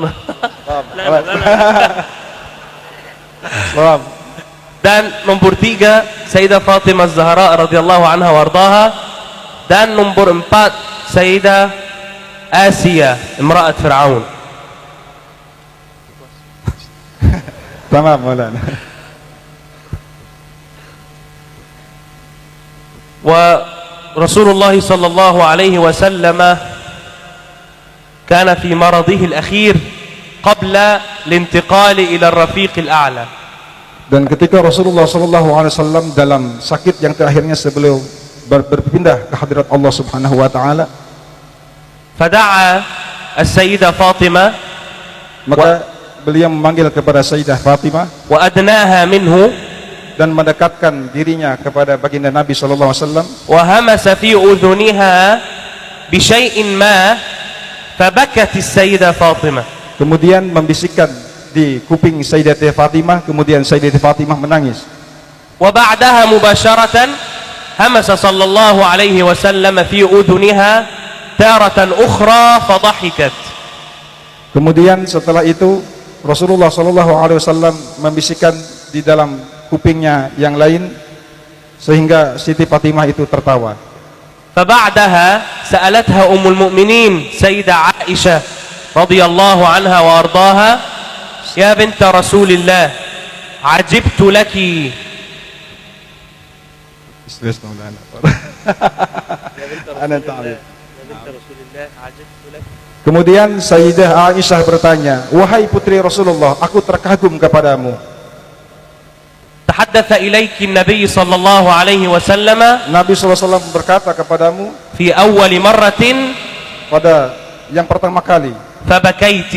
Dan nomor tiga, Sayyidah Fatimah Zahra radhiyallahu anha wa ardaha. Dan nomor empat, Sayyidah Asia imra'at Fir'aun. Tamam, Maulana. Wa Rasulullah sallallahu alaihi wasallam كان في مرضه الأخير قبل الانتقال إلى الرفيق الأعلى. Dan ketika Rasulullah sallallahu alaihi wasallam dalam sakit yang terakhirnya sebelum berpindah ke hadirat Allah Subhanahu wa taala. فدعا السيدة فاطمة, Maka beliau memanggil kepada Sayyidah Fatimah, وأدناها منه, dan mendekatkan dirinya kepada baginda Nabi sallallahu alaihi wasallam, وهمس في أذنها بشيء ما، فبكت السيدة فاطمة. Kemudian membisikkan di kuping Sayyidah Fatimah, kemudian Sayyidah Fatimah menangis. وبعدها مباشرة همس صلى الله عليه وسلم في أذنها تارة أخرى فضحكت. Kemudian setelah itu Rasulullah sallallahu alaihi wasallam membisikkan di dalam kupingnya yang lain sehingga Siti Fatimah itu tertawa. فبعدها سألتها أم المؤمنين سيدة عائشة رضي الله عنها وأرضاها: يا بنت رسول الله، عجبت لك. Serius, أنا تعبت. يا بنت رسول الله، عجبت لك. Kemudian Sayyidah Aisyah bertanya, "Wahai putri Rasulullah, aku terkagum kepadamu." تحدث إليك النبي صلى الله عليه وسلم Nabi SAW berkata kepadamu في أول مرة pada yang pertama kali, فبكيت،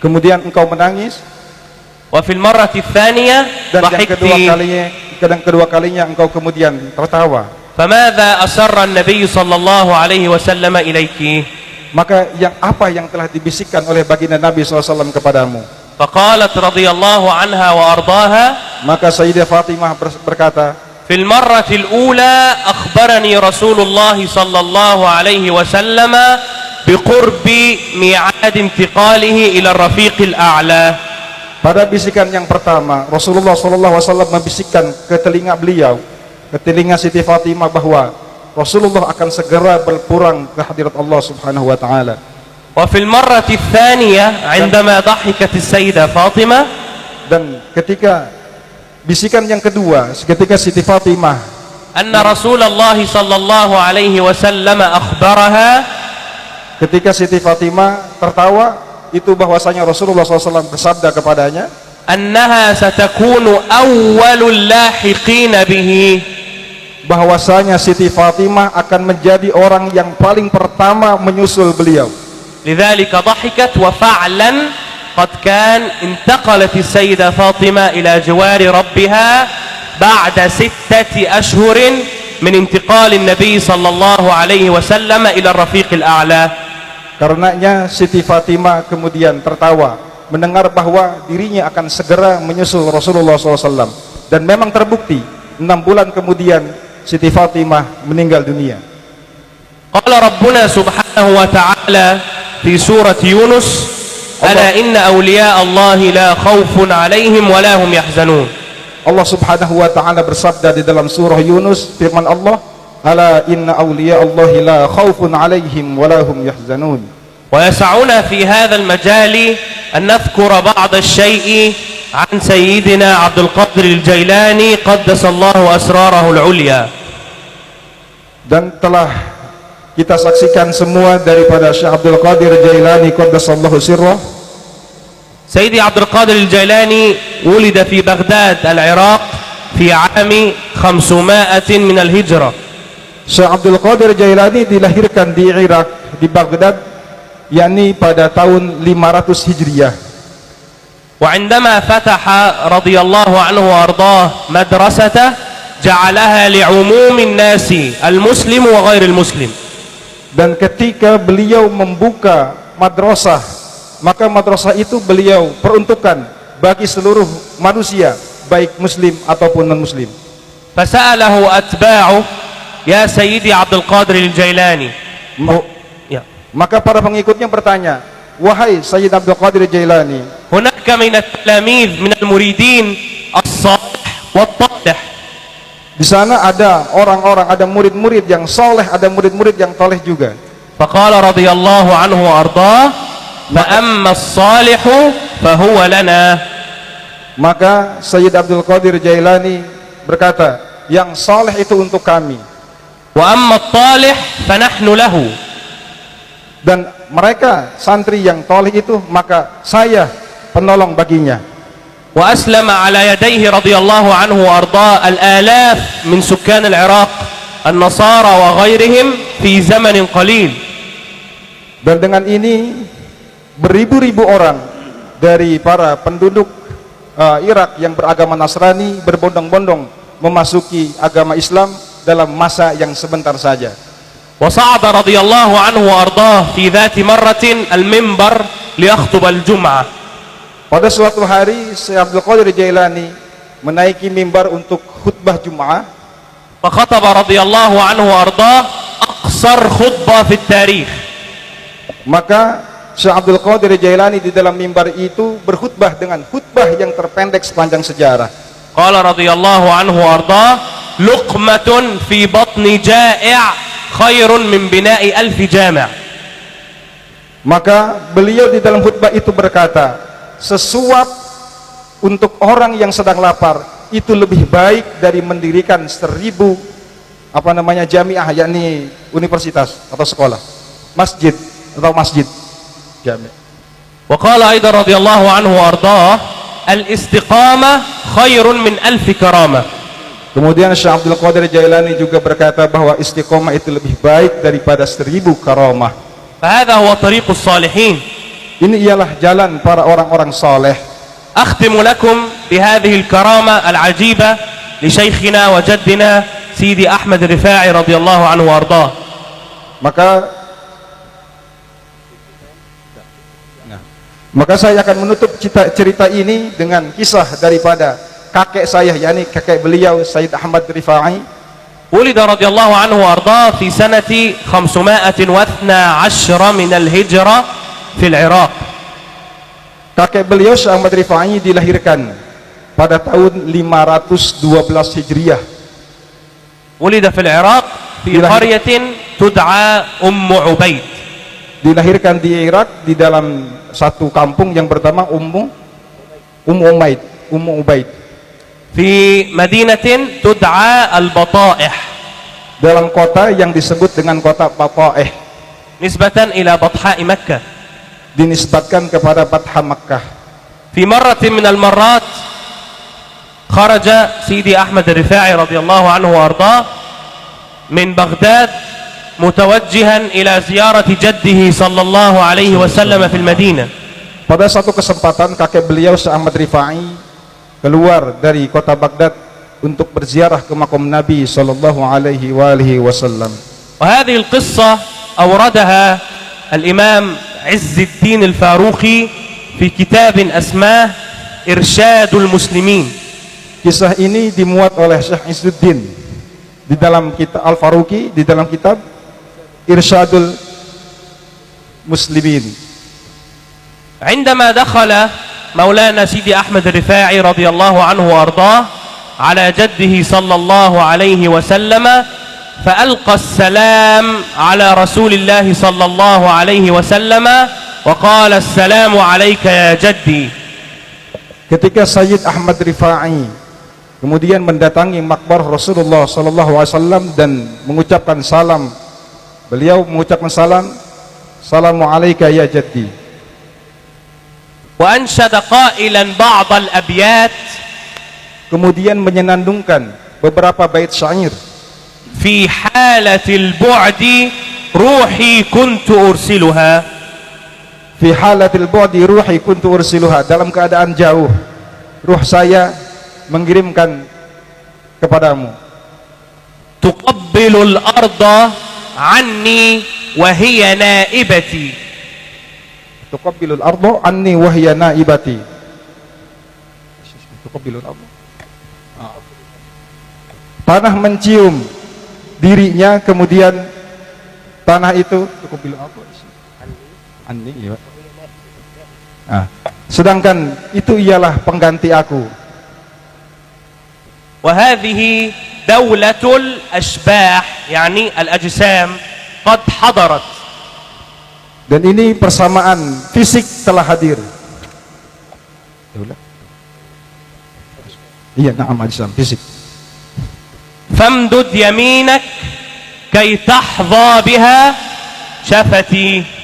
kemudian engkau menangis, وفي المرة الثانية dan yang kedua ضحكت، kalinya dan kedua kalinya engkau kemudian tertawa. فماذا أسر النبي صلى الله عليه وسلم إليك؟ Maka yang apa yang telah dibisikkan oleh baginda Nabi SAW kepadamu? فقالت رضي الله عنها وأرضاها: Maka Sayyidah Fatimah berkata, في المرة الأولى أخبرني رسول الله صلى الله عليه وسلم بقرب ميعاد انتقاله إلى الرفيق الأعلى. Pada bisikan yang pertama, Rasulullah SAW membisikkan ke telinga beliau, ke telinga Siti Fatimah, bahwa Rasulullah akan segera berpulang ke hadirat Allah Subhanahu wa taala. وفي المرة الثانية عندما ضحكت السيدة فاطمة، Dan ketika bisikan yang kedua, ketika Siti Fatimah أن رسول الله صلى الله عليه وسلم أخبرها ketika Siti Fatimah tertawa itu bahwasanya Rasulullah SAW bersabda kepadanya أنها ستكون أول اللاحقين به. Bahwasanya Siti Fatimah akan menjadi orang yang paling pertama menyusul beliau. لذلك ضحكت، وفعلا قد كان، انتقلت السيدة فاطمة إلى جوار ربها بعد 6 أشهر من انتقال النبي صلى الله عليه وسلم إلى الرفيق الأعلى. Karenanya Siti Fatimah kemudian tertawa mendengar bahwa dirinya akan segera menyusul Rasulullah SAW, dan memang terbukti 6 bulan kemudian Siti Fatimah meninggal dunia. قال ربنا سبحانه وتعالى في سورة يونس: ألا إن أولياء الله لا خوف عليهم ولا هم يحزنون. Allah Subhanahu wa taala bersabda di dalam surah Yunus, firman Allah, "ألا إن أولياء الله لا خوف عليهم ولا هم يحزنون." ويسعنا في هذا المجال أن نذكر بعض الشيء عن سيدنا عبد القادر الجيلاني قدس الله أسراره العليا. Dan telah kita saksikan semua daripada Syekh Abdul Qadir Jailani قدس الله سره. سيدي عبد القادر الجيلاني ولد في بغداد العراق في عام 500 من الهجرة. Syekh Abdul Qadir Jailani dilahirkan di Irak, di Baghdad, yakni pada tahun 500 Hijriah. وعندما فتح رضي الله عنه وأرضاه مدرسته جعلها لعموم الناس، المسلم وغير المسلم. Dan ketika beliau membuka madrasah, maka madrasah itu beliau peruntukkan bagi seluruh manusia, baik muslim ataupun non muslim. فسأله أتباعه: يا سيدي عبد القادر الجيلاني، يا Maka para pengikutnya bertanya, "Wahai Sayyid Abdul Qadir Jailani," هناك من التلاميذ من المريدين الصالح والطالح. Di sana ada orang-orang, ada murid-murid yang soleh, ada murid-murid yang toleh juga. فقال رضي الله عنه وأرضاه: فأما الصالح فهو لنا. Maka Sayyid Abdul Qadir Jailani berkata, "Yang soleh itu untuk kami." وأما الطالح فنحن له. Dan mereka santri yang toleh itu, maka saya penolong baginya. وأسلم على يديه رضي الله عنه وأرضاه الآلاف من سكان العراق. النصارى وغيرهم في زمن قليل. Dan dengan ini beribu-ribu orang dari para penduduk Irak yang beragama Nasrani berbondong-bondong memasuki agama Islam dalam masa yang sebentar saja. وصعد رضي الله عنه وأرضاه في ذات مرة المنبر ليخطب الجمعة. Pada suatu hari Syekh Abdul Qadir Jailani menaiki mimbar untuk khutbah Jumat. فخطب رضي الله عنه وأرضاه أقصر خطبة في التاريخ. Maka Syekh Abdul Qadir Jailani di dalam mimbar itu berkhutbah dengan khutbah yang terpendek sepanjang sejarah. قال رضي الله عنه وأرضاه: لقمة في بطن جائع خير من بناء 1000 جامع. Maka beliau di dalam khutbah itu berkata, sesuap untuk orang yang sedang lapar itu lebih baik dari mendirikan 1000 apa namanya jamiah, yakni universitas atau sekolah, masjid atau masjid jami. وقال أيضا رضي الله عنه وأرضاه: الاستقامة خير من 1000 كرامة. Kemudian Syekh Abdul Qadir Jailani juga berkata bahwa istiqomah itu lebih baik daripada 1000 karamah. فهذا هو طريق الصالحين. Ini ialah jalan para orang-orang saleh. أختم لكم بهذه الكرامة العجيبة لشيخنا وجدنا سيدي أحمد الرفاعي رضي الله عنه وأرضاه. Maka saya akan menutup cerita ini dengan kisah daripada kakek saya, yakni kakek beliau Sayyid Ahmad Rifai. ولد رضي الله عنه وأرضاه في سنة 512 من الهجرة في العراق. Kakek beliau Syekh Ahmad Rifai dilahirkan pada tahun 512 Hijriah. ولد في العراق في قرية تدعى أم عبيد. Dilahirkan di Irak di dalam satu kampung yang bernama Ummu Umaid, Ummu Ubaid. في مدينة تدعى البطائح. Dalam kota yang disebut dengan kota Bataih. نسبة إلى بطحاء مكة. Dinisbatkan kepada Batha Makkah. في مرة من المرات خرج سيدي أحمد الرفاعي رضي الله عنه وأرضاه من بغداد متوجها إلى زيارة جده صلى الله عليه وسلم في المدينة. Pada satu kesempatan kakek beliau Syekh Ahmad Rifai keluar dari kota Baghdad untuk berziarah ke makam Nabi sallallahu alaihi wa alihi wasallam. وهذه القصة أوردها الإمام عز الدين الفاروقي في كتاب أسماه إرشاد المسلمين. Kisah ini dimuat oleh Syekh Izzuddin di dalam kitab Al-Faruqi, di dalam kitab Irsyadul Muslimin. عندما دخل مولانا سيدي أحمد الرفاعي رضي الله عنه وأرضاه على جده صلى الله عليه وسلم فألقى السلام على رسول الله صلى الله عليه وسلم وقال السلام عليك يا جدي. Ketika Sayyid Ahmad Rifai kemudian mendatangi makbar Rasulullah sallallahu alaihi wasallam dan mengucapkan salam, beliau mengucapkan salam, "Salamu alayka ya jaddi." وأنشد قائلا بعض الأبيات. Kemudian menyenandungkan beberapa bait syair. في حالة البعد روحي كنت أرسلها. في halatil bu'di ruhi kuntu ursiluha. Dalam keadaan jauh, ruh saya mengirimkan kepadamu. تقبل الأرض عني وهي نائبتي. تقبل الأرض عني وهي نائبتي. تقبل الأرض. Tanah mencium dirinya, kemudian tanah itu تقبل الأرض عني, ya. Nah, sedangkan itu ialah pengganti aku. وهذه دولة الأشباح يعني الأجسام قد حضرت. Dan ini persamaan fisik telah hadir. Iya, na'am, ajsam fisik. فامدد يمينك كي تحظى بها شفتي.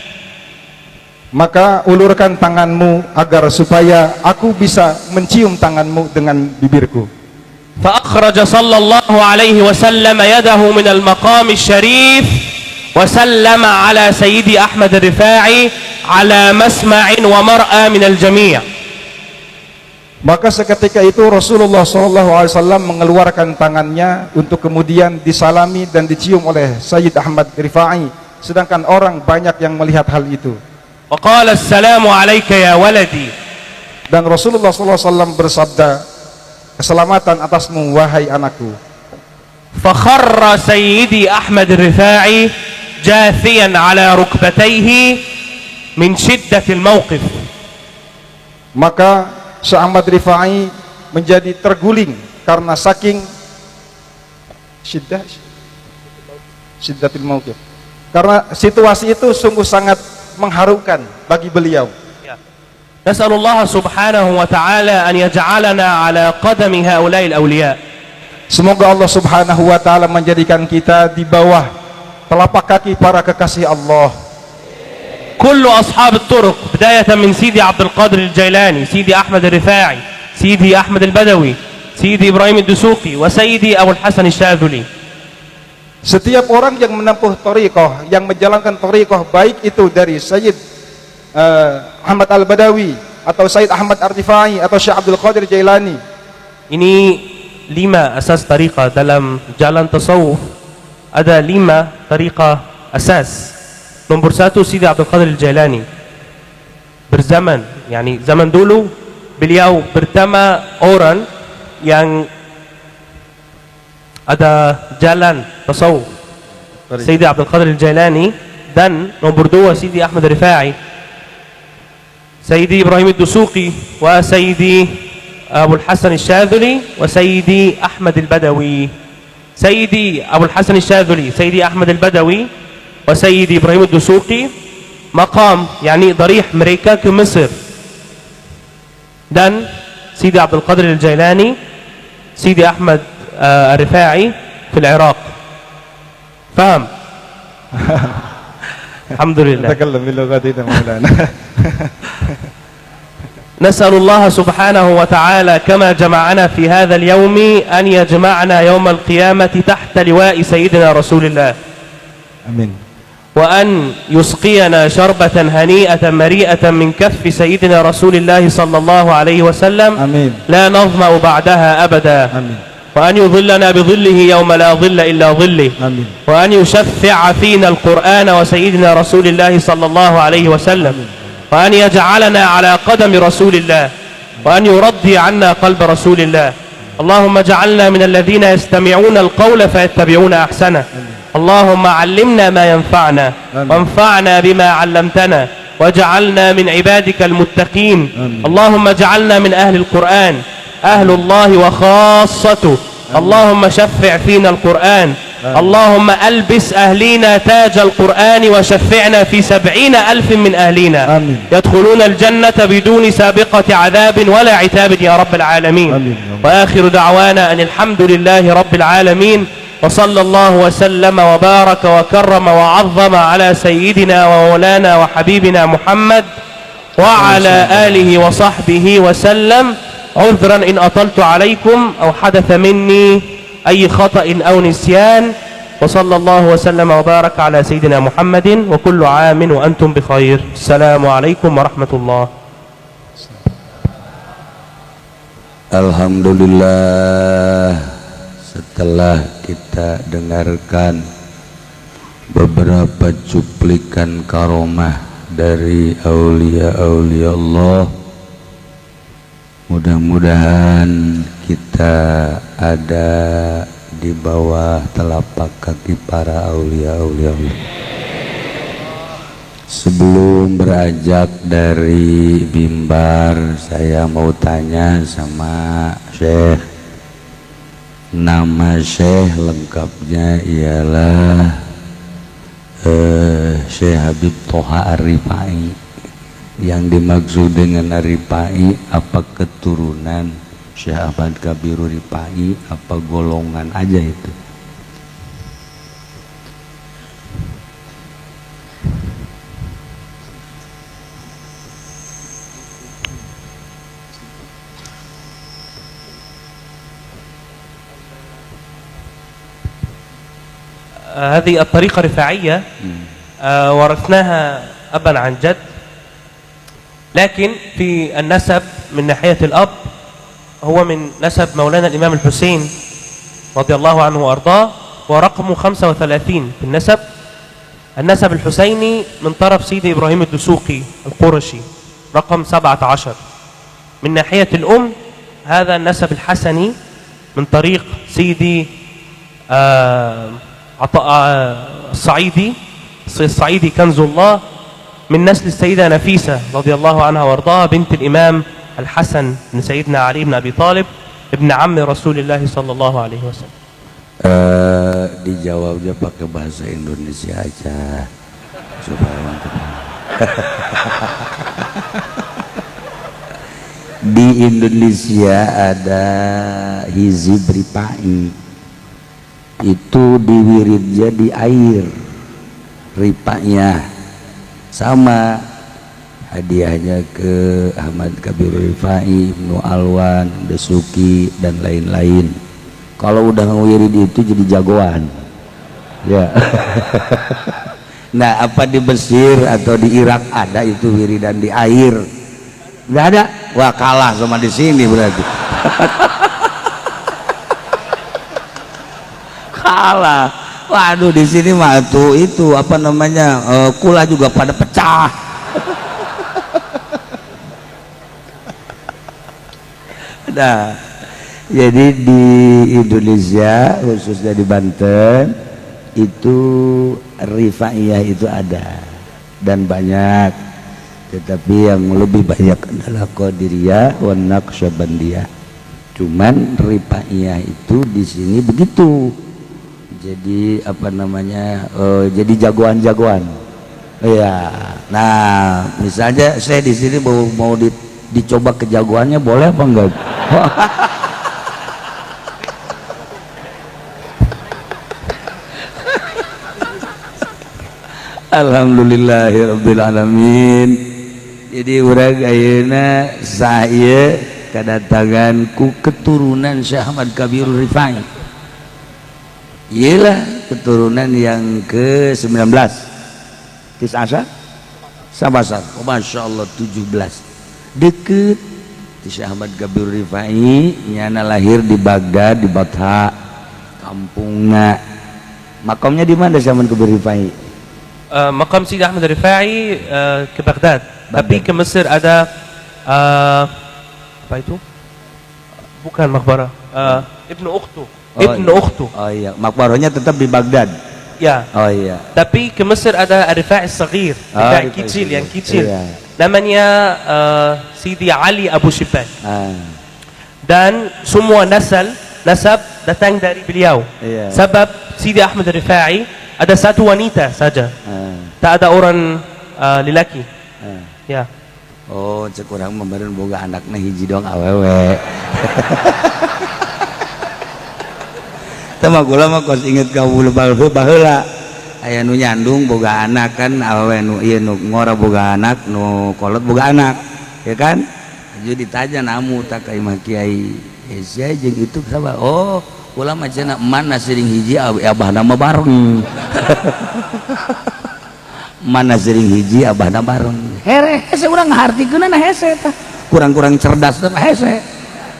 Maka ulurkan tanganmu agar supaya aku bisa mencium tanganmu dengan bibirku. فأخرج صلى الله عليه وسلم يده من المقام الشريف وسلم على سيدي أحمد الرفاعي على مسمع ومرأى من الجميع. Maka seketika itu Rasulullah SAW mengeluarkan tangannya untuk kemudian disalami dan dicium oleh Sayyid Ahmad Rifai, sedangkan orang banyak yang melihat hal itu. وقال السلام عليك يا ولدي. Dan Rasulullah SAW bersabda, keselamatan atasmu wahai anakku. فخر سيدي أحمد الرفاعي جاثيا على ركبتيه من شدة الموقف. Maka Syekh Ahmad Rifai menjadi terguling karena saking syiddatil mauqif. Karena situasi itu sungguh sangat mengharukan bagi beliau. نسأل الله سبحانه وتعالى أن يجعلنا على قدم هؤلاء الأولياء. Semoga Allah Subhanahu wa taala menjadikan kita di bawah telapak kaki para kekasih Allah. كل أصحاب الطرق بداية من سيدي عبد القادر الجيلاني، سيدي أحمد الرفاعي، سيدي أحمد البدوي، سيدي إبراهيم الدسوقي، وسيدي أبو الحسن الشاذلي. Setiap orang yang menempuh thariqah, yang menjalankan thariqah, baik itu dari Sayyid Ahmad Al-Badawi atau Sayyid Ahmad Ar-Rifai atau Syekh Abdul Qadir Jailani. Ini 5 asas tariqah dalam jalan tasawuf. Ada 5 tariqah asas. Nomor 1 Sidi Abdul Qadir Al-Jailani. Berzaman, yani zaman dulu beliau pertama orang yang ada jalan tasawuf, Sidi Abdul Qadir Al-Jailani. Dan nomor 2 Sidi Ahmad Rifai, Sayyidi Ibrahim Ad-Dusuqi, wa Sayyidi Abu Al-Hasan Al-Shadhili, wa Sayyidi Ahmad Al-Badawi. Sayyidi Abu Al-Hasan Al-Shadhili, Sayyidi Ahmad Al-Badawi, wa Sayyidi Ibrahim Ad-Dusuqi maqam, yani darih mereka ke Mesir. Dan Sidi Abdul Qadir Al-Jailani, Sidi Ahmad Al-Rifai في العراق. فهم؟ الحمد لله. تكلم بلغتنا مولانا. نسأل الله سبحانه وتعالى كما جمعنا في هذا اليوم أن يجمعنا يوم القيامة تحت لواء سيدنا رسول الله. آمين. وأن يسقينا شربة هنيئة مريئة من كف سيدنا رسول الله صلى الله عليه وسلم. آمين. لا نظمأ بعدها أبدا. آمين. وأن يظلنا بظله يوم لا ظل إلا ظله. آمين. وأن يشفع فينا القرآن وسيدنا رسول الله صلى الله عليه وسلم. آمين. وأن يجعلنا على قدم رسول الله، وأن يرضي عنا قلب رسول الله. اللهم اجعلنا من الذين يستمعون القول فيتبعون أحسنه. اللهم علمنا ما ينفعنا، وانفعنا بما علمتنا، واجعلنا من عبادك المتقين. اللهم اجعلنا من أهل القرآن، أهل الله وخاصته. اللهم شفع فينا القرآن. اللهم ألبس أهلينا تاج القرآن وشفعنا في 70,000 من أهلينا. آمين. يدخلون الجنة بدون سابقة عذاب ولا عتاب يا رب العالمين. آمين. وآخر دعوانا أن الحمد لله رب العالمين، وصلى الله وسلم وبارك وكرم وعظم على سيدنا ومولانا وحبيبنا محمد وعلى آله وصحبه وسلم. عذرا إن أطلت عليكم أو حدث مني أي خطأ أو نسيان، وصلى الله وسلم وبارك على سيدنا محمد، وكل عام وأنتم بخير. السلام عليكم ورحمة الله. Alhamdulillah, setelah kita dengarkan beberapa cuplikan karomah dari aulia-aulia Allah, mudah-mudahan kita ada di bawah telapak kaki para aulia-aulia Allah. Sebelum beranjak dari mimbar, saya mau tanya sama Syekh. Nama Syekh lengkapnya ialah Syekh Habib Toha Ar-Rifai. Yang dimaksud dengan Ar-Rifai apa keturunan Syekh Ahmad Kabiru Rifai, apa golongan aja itu? هذه الطريقة رفاعية ورثناها أبا عن جد، لكن في النسب من ناحية الأب هو من نسب مولانا الإمام الحسين رضي الله عنه وأرضاه، ورقمه 35 في النسب. النسب الحسيني من طرف سيدي إبراهيم الدسوقي القرشي رقم 17. من ناحية الأم هذا النسب الحسني من طريق سيدي الصعيدي، الصعيدي كنز الله، من نسل السيدة نفيسة رضي الله عنها وارضاها، بنت الإمام الحسن بن سيدنا علي بن أبي طالب ابن عم رسول الله صلى الله عليه وسلم. Dijawabnya pakai bahasa Indonesia aja supaya mantap. Di Indonesia ada Hizib Ripai, itu diwiridnya di air ripanya, sama hadiahnya ke Ahmad Kabir Rifai, Ibnu Alwan, Desuki dan lain-lain. Kalau udah ngewirid itu jadi jagoan ya. Nah, apa di Mesir atau di Irak ada itu wiridan di air? Nggak ada. Wah, kalah sama di sini berarti. Kalah. Waduh, di sini mah tuh itu apa namanya, kula juga pada pecah. Nah, jadi di Indonesia khususnya di Banten itu Rifaiyah itu ada dan banyak, tetapi yang lebih banyak adalah Qadiriyah wa Naqsyabandiyah. Cuman Rifaiyah itu di sini begitu, jadi apa namanya, jadi jagoan-jagoan ya. Nah, misalnya saya di sini mau dicoba kejagoannya, boleh apa enggak? Alhamdulillahirabbil alamin. Jadi urang ayeuna saya kedatangan ku keturunan Syekh Ahmad Kabir Rifai. Iyalah keturunan yang ke-19. Tisasa? Sabasar. Oh, Masya Allah 17. Deket Syekh Ahmad Kabir Rifai nyana lahir di Baghdad, di Batha, kampungna. Makamnya di mana Syekh Ahmad Kabir Rifai? Makam Sidi Ahmad Rifai ke Baghdad. Tapi ke Mesir ada apa itu? Bukan makbarah. Ibnu Ukhtu. Oh, Ibnu iya. Ukhtu. Oh iya, makbarahnya tetap di Baghdad. Ya. Oh iya. Tapi ke Mesir ada Rifai Saghir, Rifai kecil, yang kecil. Iya. Namanya Sidi Ali Abu Shibban. Dan semua nasab datang dari beliau. Iya. Sebab Sidi Ahmad Rifai ada satu wanita saja. Tak ada orang lelaki. Ya. Oh, cek urang mah boga anakna hiji doang awewe. Tah mah kula mah kos inget ka baheula. Aya nu nyandung boga anak kan awewe, nu ieu nu ngora boga anak, nu kolot boga anak. Ya kan? Jadi ditanya namu tak ka imah kiai. Sia jeung itu saba? Oh, kula mah cenah mana sering hiji abahna mah bareng. Mana sering hiji abahna bareng. Here hese urang ngahartikeunna hese tah. Kurang-kurang cerdas teh hese.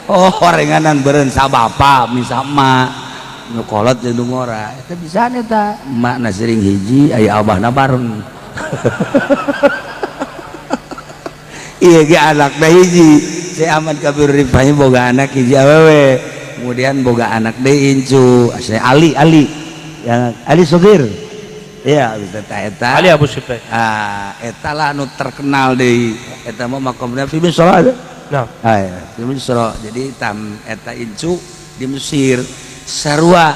Oh, orenganan beureun sabapa misa emak nu kolot jeung nu ngora. Eta bisa eta emak sering hiji aya abahna bareng. Iya ge anakna hiji. Syekh Ahmad Kabir Rifai boga anak hiji awewe. Kemudian boga anak deui incu, saya Ali yang Ali Sogir. Iya, eta eta Ali Abu Shibban. Ah, eta lah anu terkenal deui. Eta mah makamna fi Misra ada. Nah. Ah, ya, fi Misra. Jadi tam eta incu di Mesir sarua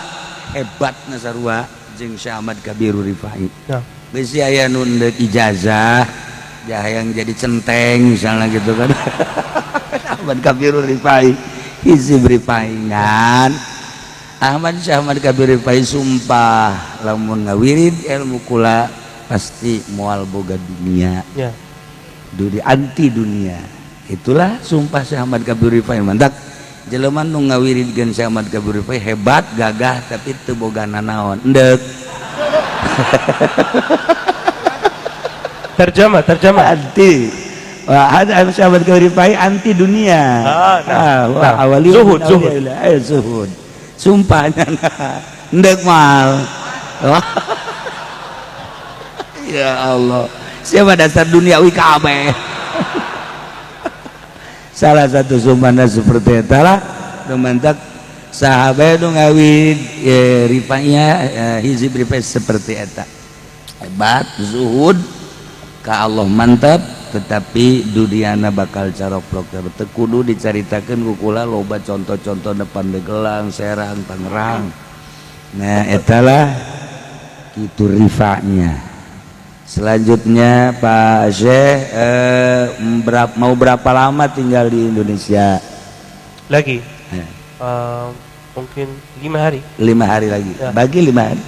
hebatna sarua jeung Syekh Ahmad Kabir Rifai. Nah. Bisi aya nu deuk ijazah, ya yang jadi centeng misalnya gitu kan. Ahmad Kabir Rifai, Hizib Rifai ngan Ahmad Syekh Ahmad Kabir Rifai sumpah lamun ngawirid ilmu kula pasti moal boga dunia. Ya. Dudi anti dunia. Itulah sumpah Syekh Ahmad Kabir Rifai. Mantak jelema nu ngawiridkeun Syekh Ahmad Kabir Rifai hebat gagah tapi teu boga nanaon. Endek. Terjemah, terjemah. Anti. Wah, ada sahabat Rifai anti dunia. Ah, nah. Ah, wah, Nah. awali Zuhud, zuhud. Zuhud. Sumpahnya ndek mal. Ya Allah. Siapa dasar duniawi kabeh. Salah satu sumpahna seperti eta lah. Nu mantak sahabat nu ngawin rifainya hizib rifai seperti eta. Hebat, zuhud ka Allah mantap, tetapi duniana bakal caroplok. Teu kudu dicaritakeun ku kula, loba contoh-contoh depan Pandeglang, Serang, Tangerang. Nah, etalah itu rifanya. Selanjutnya Pak Syekh, mau berapa lama tinggal di Indonesia? Lagi. Ya. Mungkin 5 hari. 5 hari lagi. Ya. Bagi 5 hari.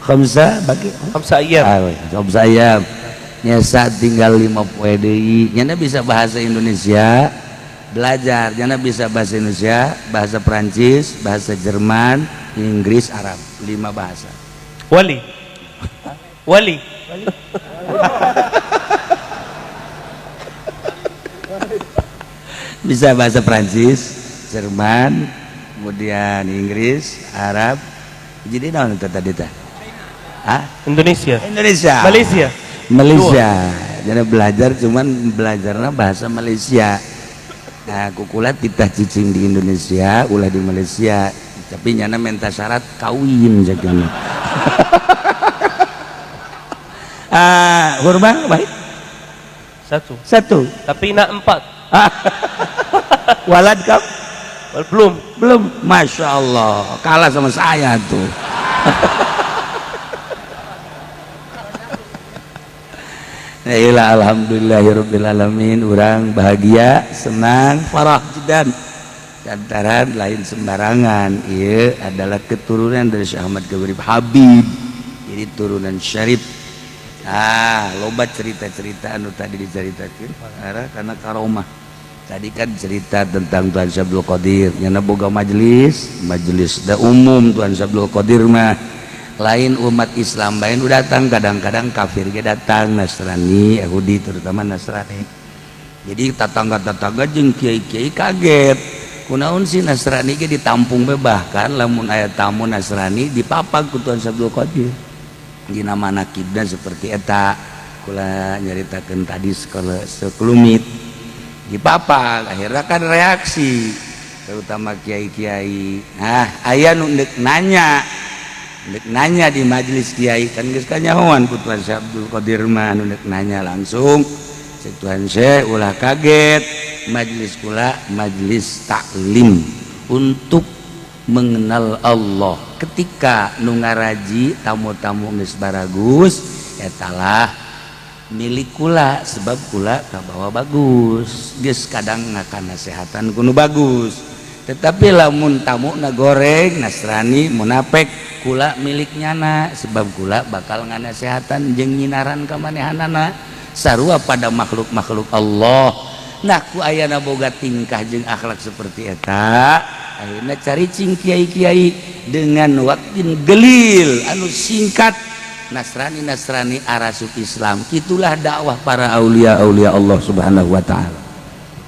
Khamsa bagi. خمسة أيام. Ah, khamsa ayam. Nyesa tinggal 5 poe deui. Nyana bisa bahasa Indonesia, belajar. Nyana bisa bahasa Indonesia, bahasa Perancis, bahasa Jerman, Inggris, Arab. Lima bahasa. Wali. Wali. Bisa bahasa Perancis, Jerman, kemudian Inggris, Arab. Jadi naon itu tadi teh? Hah? Indonesia. Indonesia. Malaysia. Malaysia. Jadi belajar, cuman belajarnya bahasa Malaysia. Nah, ku kula titah cicing di Indonesia, ulah di Malaysia. Tapi nyana minta syarat kawin jagana. Ah, kurban baik. Satu. Satu. Tapi nak empat. Walad kam? Belum. Belum. Masya Allah. Kalah sama saya tuh. Nah, alhamdulillahirabbil alamin, urang bahagia, senang, farah dan lantaran lain sembarangan. Ieu adalah keturunan dari Syekh Ahmad Kabir Habib. Jadi turunan syarif. Ah, loba cerita-cerita anu tadi diceritakeun karena karomah. Tadi kan cerita tentang Tuan Syekh Abdul Qadir, nyana boga majelis, majelis da umum Tuan Syekh Abdul Qadir mah lain umat Islam lain udah datang, kadang-kadang kafir ge datang, Nasrani, Yahudi, terutama Nasrani. Jadi tetangga-tetangga jeung kiai-kiai kaget. Kunaon sih Nasrani ge ditampung be, bahkan lamun aya tamu Nasrani dipapag ku Tuan Syekh Abdul Qadir. Dina manakibna seperti eta kula nyaritakeun tadi sekelumit. Dipapag akhirnya kan reaksi terutama kiai-kiai. Nah, aya nu deuk nanya. Dek nanya di majelis kiai kan geus kanyahoan ku Tuan Syekh Abdul Qadir mah, nu dek nanya langsung cek Tuan Syekh ulah kaget, majelis kula majelis taklim untuk mengenal Allah. Ketika nu ngaraji tamu-tamu geus baragus, etalah milik kula sebab kula kabawa bagus, geus kadang ngakan nasehatan ku nu bagus. Tetapi lamun tamu na goreng Nasrani munafik, kula milik nyana sebab kula bakal nganasehatan jeung nyinaran ka manehanana sarua pada makhluk-makhluk Allah. Nah, ku ayana boga tingkah jeung akhlak seperti eta, akhirnya cari cing kiai-kiai dengan waktin gelil anu singkat Nasrani Nasrani arasup Islam. Itulah dakwah para aulia-aulia Allah Subhanahu wa taala.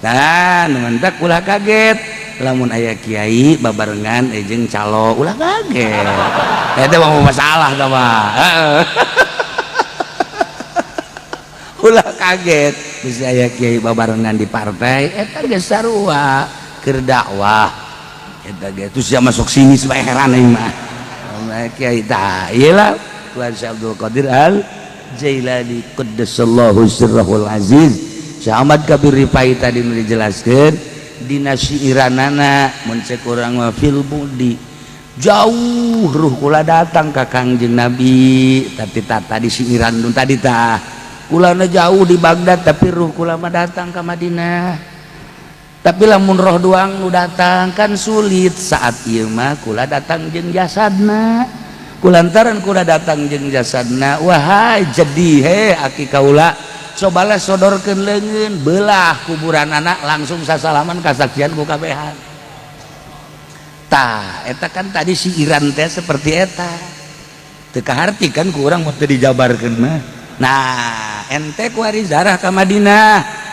Dan mantak ulah kaget lamun aya kiai babarengan jeung calo, ulah kaget. Eta mah masalah tah mah. Ulah kaget bisa aya kiai babarengan di partai, eta geus sarua keur dakwah. Eta ge terus sia masuk sini supaya heran aing mah. Kiai tah ieu lah Tuan Syekh Abdul Qadir Al Jailani qaddasallahu sirrahul aziz. Syekh Ahmad Kabir Rifai tadi dijelaskeun dina siiranana mun cek urang mah fil budi jauh ruh kula datang ka Kangjeng Nabi, tapi tadi siiran nu tadi tah kulana jauh di Baghdad tapi ruh kula mah datang ka Madinah. Tapi lamun roh doang nu datang kan sulit, saat ieu mah kula datang jeung jasadna, kulantaran kula datang jeung jasadna, wahai jadi he aki kaula cobalah sodorkeun leungeun belah kuburan anak langsung sasalaman kasaksian ku kabehan. Tah eta kan tadi siiran teh seperti eta. Teu kaharti kan ku urang mun teu dijabarkeun mah. Nah, ente kuari zarah ka Madinah.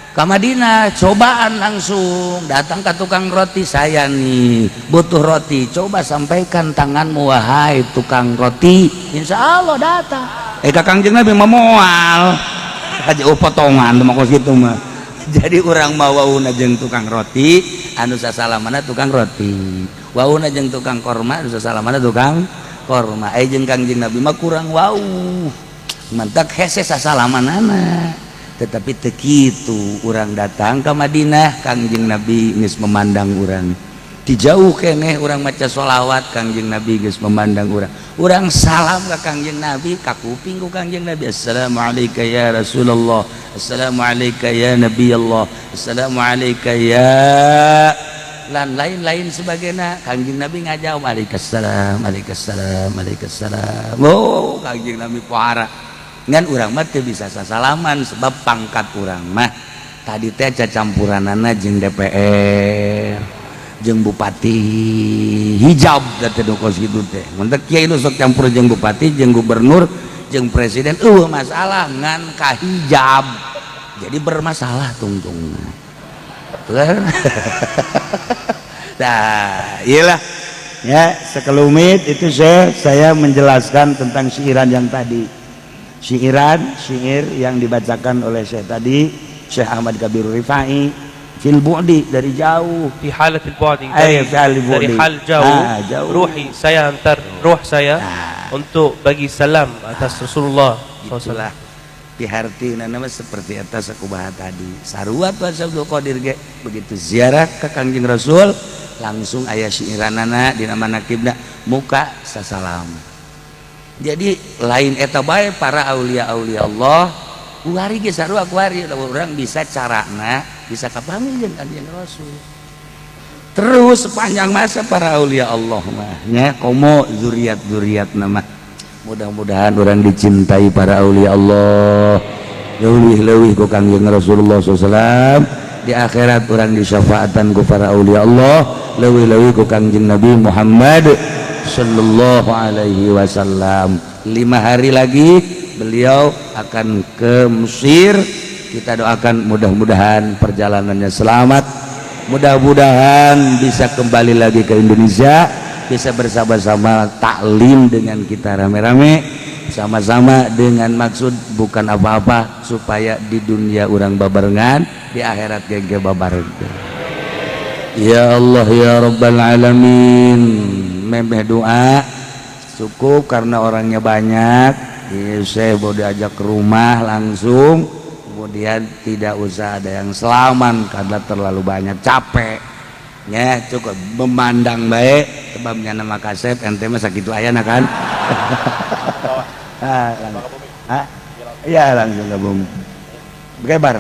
Ka Madinah cobaan langsung datang ke tukang roti, saya nih butuh roti, coba sampaikan tanganmu wahai tukang roti, insya Allah datang. Eh, ka Kangjeng Nabi mah moal aja, oh, potongan mah kos gitu mah. Jadi urang mah wauna jeung tukang roti anu sasalamana tukang roti, wauna jeung tukang korma anu sasalamana tukang korma. Eh, jeung Kangjeng Nabi mah kurang wau, mantak hese sasalamanana. Tetapi teu kitu, urang datang ke Madinah, Kangjeng Nabi geus memandang urang di jauh keneh. Urang maca sholawat, Kangjeng Nabi geus memandang urang. Urang salam ke Kangjeng Nabi, ka kuping ku Kangjeng Nabi, "Assalamualaikum ya Rasulullah, assalamualaikum ya Nabi Allah, assalamualaikum ya," lan lain-lain sebagainya. Kangjeng Nabi ngajawab, "Waalaikumsalam, waalaikumsalam, waalaikumsalam." Oh, Kangjeng Nabi pohara. Ngan urang mah teu bisa sasalaman sebab pangkat urang mah tadi teh cacampuranana jeung DPR jeung bupati, hijab teh kos kitu teh. Mun kiai nu sok campur jeung bupati, jeung gubernur, jeung presiden, euweuh masalah, ngan kahijab jadi bermasalah tungtungna. Nah, iyalah ya, sekelumit itu saya menjelaskan tentang syairan yang tadi, syairan syair yang dibacakan oleh saya tadi, Syekh Ahmad Kabir Rifai fil bu'di, dari jauh. في حالة البعد. Eh, dari, في حال dari البعد. hal jauh, Ah, jauh. Ruhi saya antar ruh saya Nah. untuk bagi salam atas Rasulullah SAW. Itulah piharti nama seperti atas aku bahas tadi. Sarua tuh Abdul Qadir ge begitu ziarah ke Kangjeng Rasul langsung aya syairanana dina manakibna muka sasalam. Jadi lain eta bae, para aulia aulia Allah kuari ge sarua kuari. Urang bisa carana bisa kapanggih jeung Kangjeng Rasul terus sepanjang masa. Para aulia Allah mah nya komo zuriat zuriat nama, mudah-mudahan urang dicintai para aulia Allah leuwih-leuwih ku Kangjeng Rasulullah SAW. Di akhirat urang disyafaatan ku para aulia Allah, leuwih-leuwih ku Kangjeng Nabi Muhammad sallallahu alaihi wasallam. 5 hari lagi beliau akan ke Mesir. Kita doakan mudah-mudahan perjalanannya selamat, mudah-mudahan bisa kembali lagi ke Indonesia, bisa bersama-sama taklim dengan kita rame-rame sama-sama, dengan maksud bukan apa-apa, supaya di dunia urang babarengan, di akhirat gege babarengan. Ya Allah ya Rabbal Alamin. Memeh doa cukup karena orangnya banyak. Ya, saya mau diajak ke rumah langsung, kemudian tidak usah ada yang selaman karena terlalu banyak, capek ya. Cukup memandang baik sebabnya nama kasep ente mah sakitu ayana kan. Ah, langsung. Ah, iya, langsung ke bumi. Gebar.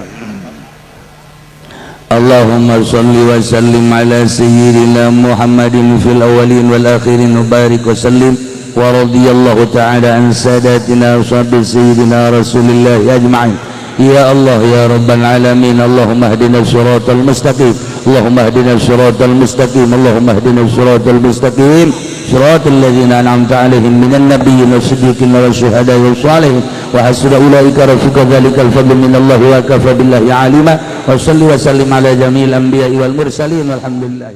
اللهم صل وسلم على سيدنا محمد في الأولين والآخرين وبارك وسلم، ورضي الله تعالى عن ساداتنا وصحب سيدنا رسول الله أجمعين. يا الله يا رب العالمين، اللهم اهدنا الصراط المستقيم، اللهم اهدنا الصراط المستقيم، اللهم اهدنا الصراط المستقيم، صراط الذين أنعمت عليهم من النبيين والصديقين والشهداء والصالحين، وحسن أولئك رفيقا. ذلك الفضل من الله وكفى بالله عليما. وصلي وسلم على جميع الأنبياء والمرسلين، والحمد لله.